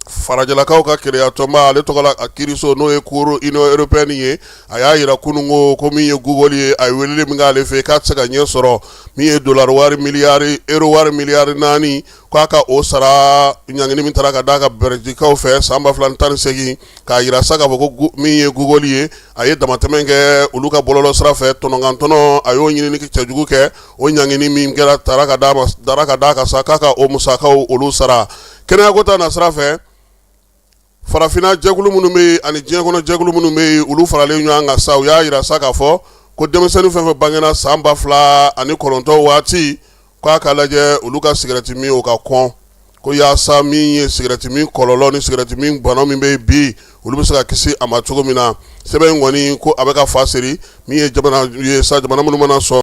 Farajɛlakaw ka kelenyatɔnba ale tɔgɔ la a kiiriso n'o ye cour Union européenne ye, a y'a jira kunun ko min ye Google ye, a ye weleli min k'ale fɛ k'a tɛ se ka ɲɛ sɔrɔ. Min ye dollar wari miliyari, euro wari miliyari 4, k'a ka o sara ɲangini min taara ka d'a kan Bɛlizikaw fɛ san 2018, k'a jira sa k'a fɔ ko min ye Google ye, a ye damatɛmɛ kɛ olu ka bɔlɔlɔ sira fɛ, tɔnɔkantɔnɔ a y'o ɲinini cɛjugu kɛ. O ɲangini min kɛra taara ka d'a ma, dara ka d'a kan sa k'a ka o musakaw olu sara. Kɛnɛyako ta na sira fɛ, farafinna jɛkulu minnu bɛ yen ani diɲɛ kɔnɔ jɛkulu minnu bɛ yen, olu faralen ɲɔgɔn kan sa, u y'a jira sa k'a fɔ ko denmisɛnnin fɛn fɛn bangena san 2009 waati, k'a ka lajɛ olu ka sigɛrɛti min, o ka kɔn, ko yaasa min ye sigɛrɛti min kɔlɔlɔ ni sigɛrɛti min bana min bɛ yen bi, olu bɛ se ka kisi a ma cogo min na. Sɛbɛn in kɔni ko a bɛ ka fa siri min ye jamana ye sa, jamana minnu mana sɔn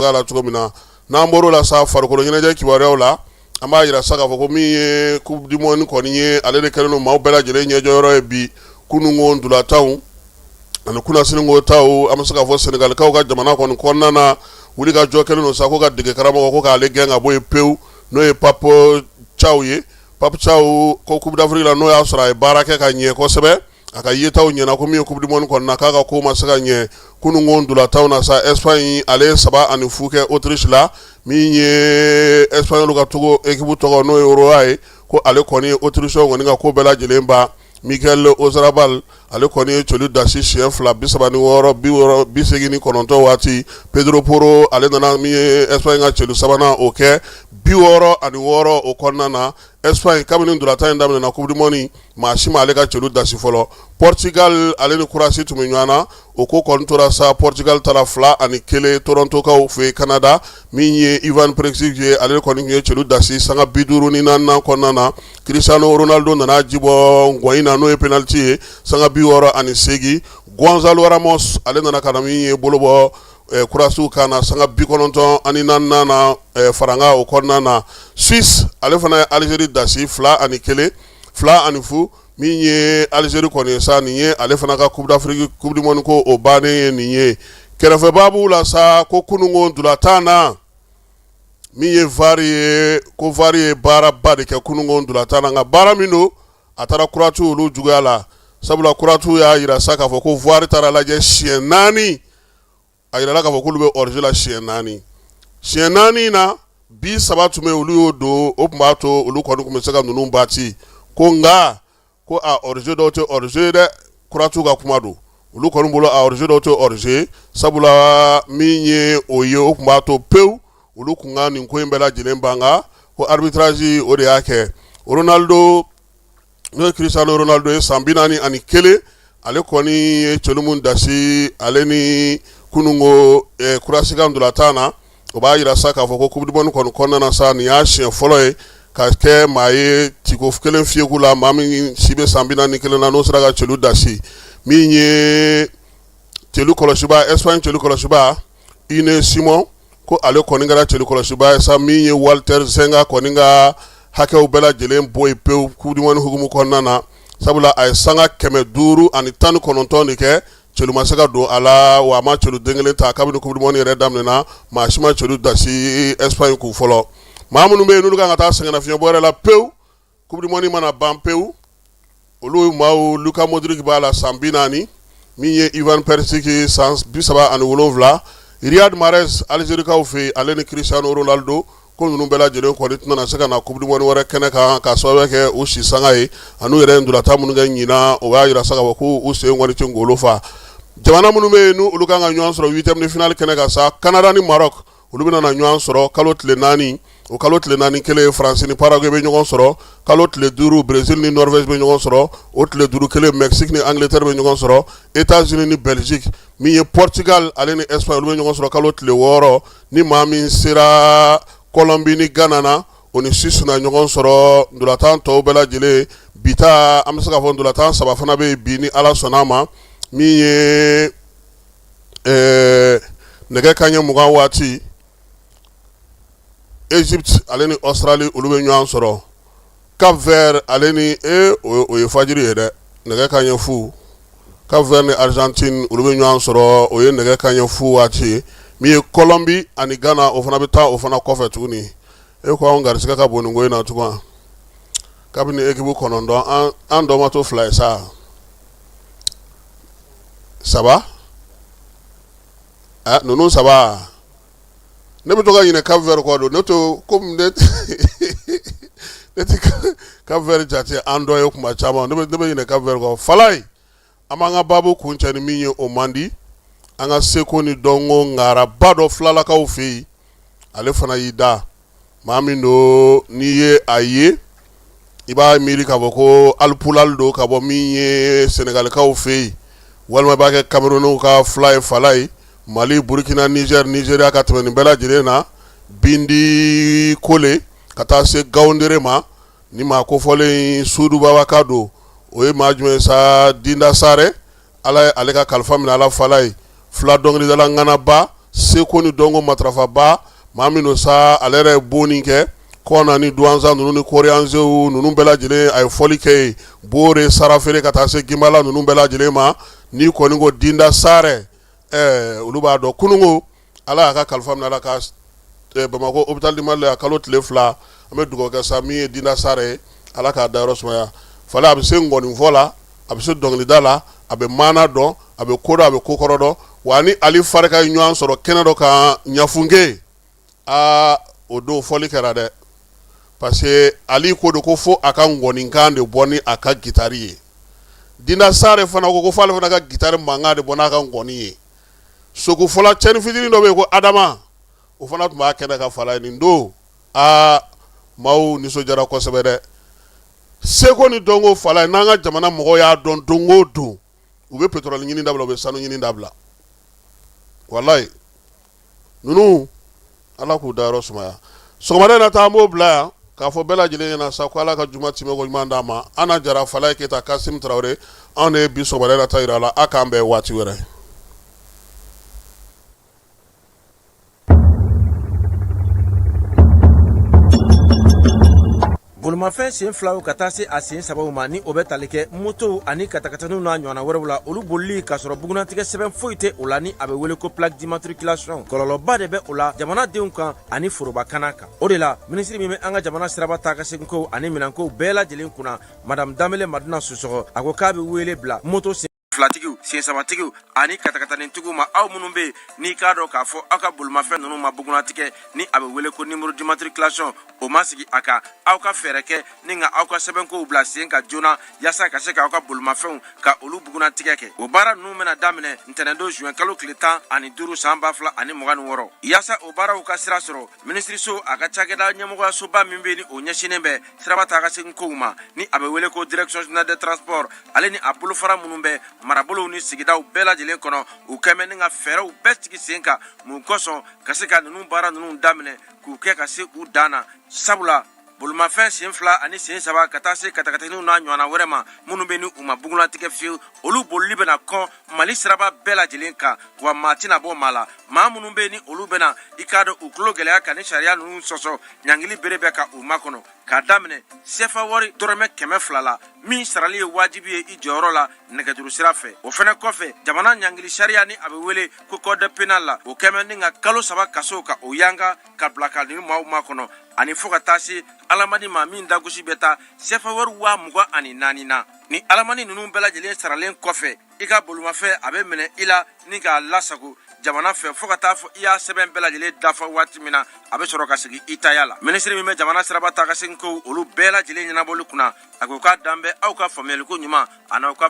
la cogo min na. N'an bɔr'o la sa, farikolo ɲɛnajɛ kibaruyaw la, an b'a jira sa k'a fɔ ko min ye coupe du monde kɔni ye, ale de kɛlen don maaw bɛɛ lajɛlen ɲɛjɔyɔrɔ ye bi. Kununko ntolatanw ani kunasini taw, an bɛ se k'a fɔ Senegalikaw ka jamana kɔni kɔnɔna na, wuli ka jɔ kɛlen don sa ko ka dege karamɔgɔ ko k'ale gɛn ka bɔ yen pewu, n'o ye Pape Thiaw ye. Pape Thiaw ko coupe d'Afrique la, n'o y'a sɔrɔ a ye baara kɛ ka ɲɛ kosɛbɛ, a ka yetaw ɲɛna, ko min ye coupe du monde kɔnɔna k'a ka ko ma se ka ɲɛ. Kununko ntolatanw na sa, Espagne ale ye 3-0 kɛ Autriche la. Min ye Espagne ka togo équipe tɔgɔ, n'o ye Roja ye, ko ale kɔni ye Autriche kɔni ka ko bɛɛ lajɛlen ban. Mikel Oyarzabal ale kɔni ye celu dasi siɲɛ fila 36, 60, 89 waati. Pedro Porro ale nana min ye Espagne ka celu sabanan o kɛ 66 o kɔnɔna na. Espagne, kabini ntolatan in daminɛna coupe du monde, maa si ma ale ka celu dasi fɔlɔ. Portugal ale ni Croatie tun bɛ ɲɔgɔn na, o ko kɔni tora sa, Portugal taara 2-1 Torontokaw fɛ yen Canada. Min ye Ivan Perisic ye, ale kɔni tun ye celu dasi sanga 54nan kɔnɔna na. Cristiano Ronaldo nana ji bɔ gɔn na, n'o ye penalty ye, sanga 68. Gonzalo Ramos ale nana ka na min ye bolo bɔ Croatiew kan na sanga 94nan na farankan o kɔnɔna na. Suisse ale fana ye Algérie dasi 2-1, 2-0. Min ye Algérie kɔni ye sa, nin ye ale fana ka coupe d'Afrique, coupe du monde ko o bannen ye nin ye. Kɛrɛfɛbaabu la sa, ko kununko ntolatan na, min ye VAR ye, ko VAR ye baaraba de kɛ kununko ntolatan na. Nka baara min don, a taara Croatie olu juguya la, sabula Croatie y'a jira sa k'a fɔ ko VAR taara lajɛ siɲɛ 4. A jirala k'a fɔ k'olu bɛ hors-jeu la siɲɛ 4. Siɲɛ 4 na, bi 3 tun bɛ, olu y'o don, o tun b'a to olu kɔni tun bɛ se ka ninnu battre. Ko nka ko a hors-jeu dɔw tɛ hors-jeu ye dɛ. Croatie ka kuma don, olu kɔni bolo a hors-jeu dɔw tɛ hors-jeu, sabula min ye o ye, o tun b'a to pewu olu tun ka nin ko in bɛɛ lajɛlen ban. Nka ko arbitrage o de y'a kɛ. Ronaldo, n'o ye Cristiano Ronaldo ye, san 41, ale kɔni ye celu min dasi ale ni kununko Croatie ka ntolatan na, o b'a jira sa k'a fɔ ko coupe du monde kɔni kɔnɔna na sa, nin y'a siɲɛ fɔlɔ ye ka kɛ maa ye tiko kelen fiyeku la, maa min si bɛ san 41 na, n'o sera ka celu dasi. Min ye celu kɔlɔsiba, Espagne celu kɔlɔsiba Unai Simon, ko ale kɔni kɛra celu kɔlɔsiba ye sa, min ye Walter Zenga kɔni ka hakɛw bɛɛ lajɛlen bɔ yen pewu coupe du monde hukumu kɔnɔna na, sabula a ye sanga 519 de kɛ, celu ma se ka don a la, wa a ma celu den kelen ta. Kabini coupe du monde yɛrɛ daminɛna, maa si ma celu dasi Espagne kun fɔlɔ. Maa minnu bɛ yen n'olu kan ka taa sɛgɛnnafiɲɛbɔ yɛrɛ la pewu coupe du monde mana ban pewu, olu maaw: Luka Modric b'a la, san 40; min ye Ivan Perisic, san 37; Riyad Mahrez Algériekaw fɛ yen, ale ni Cristiano Ronaldo, ko ninnu bɛɛ lajɛlen kɔni tɛna se ka na coupe du monde wɛrɛ kɛnɛ kan, ka sababu kɛ u si sanga ye an'u yɛrɛ ntolatan minnu kɛ ɲinan, o b'a jira sa k'a fɔ k'u sen kɔni tɛ ngolo fa. Jamana minnu bɛ yen n'olu kan ka ɲɔgɔn sɔrɔ huitième de finale kɛnɛ kan sa, Canada ni Maroc, olu bɛna na ɲɔgɔn sɔrɔ kalo tile 4. O kalo tile 4 kelen, Faransi ni Paraguay bɛ ɲɔgɔn sɔrɔ. Kalo tile 5, Brésil ni Norvège bɛ ɲɔgɔn sɔrɔ. O tile 5 kelen, Mexique ni Angleterre bɛ ɲɔgɔn sɔrɔ, États-Unis ni Belgique. Min ye Portugal ale ni Espagne, olu bɛ ɲɔgɔn sɔrɔ kalo tile 6. Ni maa min sera Colombie ni Ghana na, o ni Suisse na ɲɔgɔn sɔrɔ. Ntolatan tɔw bɛɛ lajɛlen bi ta, an bɛ se k'a fɔ ntolatan 3 fana bɛ yen bi, ni Ala sɔnna a ma. Min ye nɛgɛ kanɲɛ 20 waati, Egypte ale ni Australie, olu bɛ ɲɔgɔn sɔrɔ. Cap Vert ale ni o ye fajiri ye dɛ, nɛgɛ kanɲɛ 0. Cap Vert ni Argentine, olu bɛ ɲɔgɔn sɔrɔ, o ye nɛgɛ kanɲɛ 0 waati ye. Min ye Colombie ani Ghana, o fana bɛ taa o fana kɔfɛ tuguni. E ko anw garisɛgɛ ka bon nin ko in na tugun kabini équipe 9 an dɔ ma to 2 ye sa saba ninnu saba ne bɛ to ka ɲinɛ Cap Vert kɔ don ne to komi ne ne tɛ Cap Vert jate an dɔ ye kuma caman ne bɛ ɲinɛ Cap Vert kɔ Falaye an b'an ka baabu kuncɛ ni min ye o man di an ka seko ni dɔnko ŋaraba dɔ filalakaw fɛ yen ale fana y'i da maa min don n'i ye a ye i b'a miiri k'a fɔ ko alipulali don ka bɔ min ye sɛnɛgalikaw fɛ yen walima i b'a kɛ kamerunw ka fila ye Falaye Mali Burukina Nizɛri Nizeriya ka tɛmɛ nin bɛɛ lajɛlen na Bindi Kole ka taa se Gawundere ma ni maa kofɔlen sudubabaka don o ye maa jumɛn sa Dinda Sarɛ Ala ye ale ka kalifa minɛ a la Falaye fila dɔnkilidala ŋanaba seko ni dɔnko matarafaba maa min don sa ale yɛrɛ ye bonni kɛ Kɔna ni Duwanza ninnu ni Koriyanzew ninnu bɛɛ lajɛlen a ye fɔli kɛ yen Bore Sarafere ka taa se Ginbala ninnu bɛɛ lajɛlen ma n'i kɔni ko Dinda Sarɛ olu b'a dɔn kununko Ala y'a ka kalifa minɛ a la ka Bamakɔ hôpital du Mali la kalo tile 2 an bɛ dugawu kɛ sa min ye Dinda Sarɛ ye Ala k'a dayɔrɔ sumaya Falaye a bɛ se nkɔnifɔ la a bɛ se dɔnkilida la a bɛ maana dɔn a bɛ ko dɔn a bɛ ko kɔrɔ dɔn wa ni Ali Farika ye ɲɔgɔn sɔrɔ kɛnɛ dɔ kan Ɲafunke aa o don fɔli kɛra dɛ parce que Ali ko don ko fo a ka nkɔnikan de bɔ ni a ka gitari ye Dinda Sarɛ fana ko f'ale fana ka gitari mankan de bɔ n'a ka nkɔni ye sokufɔla cɛnin fitinin dɔ bɛ yen ko Adama o fana tun b'a kɛnɛ kan Falaye nin don aa maaw nisɔndiyara kosɛbɛ dɛ seko ni dɔnko Falaye n'an ka jamana mɔgɔw y'a dɔn don o don u bɛ pétrole ɲini dabila u bɛ sanu ɲini dabila walayi ninnu Ala k'u dayɔrɔ sumaya sɔgɔmada in na taa an b'o bila yan k'a fɔ bɛɛ lajɛlen ɲɛna sa ko Ala ka juma tɛmɛ ko ɲuman d'an ma Ana Jara Falaye Keyita Kasim Tarawele anw de ye bi sɔgɔmada in na ta jira la a k'an bɛn waati wɛrɛ. Bolimafɛn sen filaw ka taa se a sen sabaw ma ni o bɛ tali kɛ motow ani katakataninw n'a ɲɔgɔnna wɛrɛw la olu bolili k'a sɔrɔ bugunnatigɛ sɛbɛn foyi tɛ o la ni a bɛ wele ko plaque d'immatriculation kɔlɔlɔba de bɛ o la jamanadenw kan ani forobakana kan o de la minisiri min bɛ an ka jamana siraba taa ka seginkow ani minɛnkow bɛɛ lajɛlen kunna madame Danbele Madina Sisɔkɔ a ko k'a bɛ wele bila moto sen filatigiw sen sabatigiw ani katakatanintigiw ma aw minnu bɛ yen n'i k'a dɔn k'a fɔ aw ka bolimafɛn ninnu ma bugunnatigɛ ni a bɛ wele ko numéro d'immatriculation o ma sigi a kan aw ka fɛɛrɛ kɛ ni ka aw ka sɛbɛnkow bila sen kan joona yaasa ka se k'aw ka bolimafɛnw ka olu bugunnatigɛ kɛ o baara ninnu bɛna daminɛ ntɛnɛndon juin kalo tile 15 san 2026 yaasa o baaraw ka sira sɔrɔ minisiriso a ka cakɛda ɲɛmɔgɔyasoba min bɛ ni o ɲɛsinnen bɛ siraba taa ka segin kow ma ni a bɛ wele ko direction générale des transports ale ni a bolofara minnu bɛ marabolow ni sigidaw bɛɛ lajɛlen kɔnɔ u kɛmɛ ni ka fɛɛrɛw bɛɛ sigi sen kan mun kosɔn ka se ka ninnu baara ninnu daminɛ k'u kɛ ka se u dan na sabula bolimafɛn sen fila ani sen saba ka taa se katakataninw n'a ɲɔgɔnna wɛrɛ ma minnu bɛ ni u ma bugunnatigɛ fiyewu olu bolili bɛna kɔn mali siraba bɛɛ lajɛlen kan wa maa tɛna bɔ maa la maa minnu bɛ ni olu bɛna i k'a dɔn u tulo gɛlɛya ka ni sariya ninnu sɔsɔ ɲangili bere bɛ ka u makɔnɔ k'a daminɛ sefa wari dɔrɔmɛ 200 la min sarali ye wajibi ye i jɔyɔrɔ la nɛgɛjuru sira fɛ o fɛnɛ kɔfɛ jamana ɲangili sariya ni a bɛ wele ko code pénal la o kɛmɛ ni ka kalo 3 kaso ka o yanga ka bila ka nin maaw makɔnɔ ani fo ka taa se alamani ma min dagosi bɛ taa sefa wari 24,000 na ni alamani ninnu bɛɛ lajɛlen saralen kɔfɛ i ka bolimafɛn a bɛ minɛ i la ni k'a lasago jamana fɛ fo ka taa fɔ i y'a sɛbɛn bɛɛ lajɛlen dafa waati min na a bɛ sɔrɔ ka segin i taya la minisiri min bɛ jamana siraba taa ka segin kow olu bɛɛ lajɛlen ɲɛnabɔli kunna a ko k'a dan bɛ aw ka faamuyaliko ɲuman a n'aw ka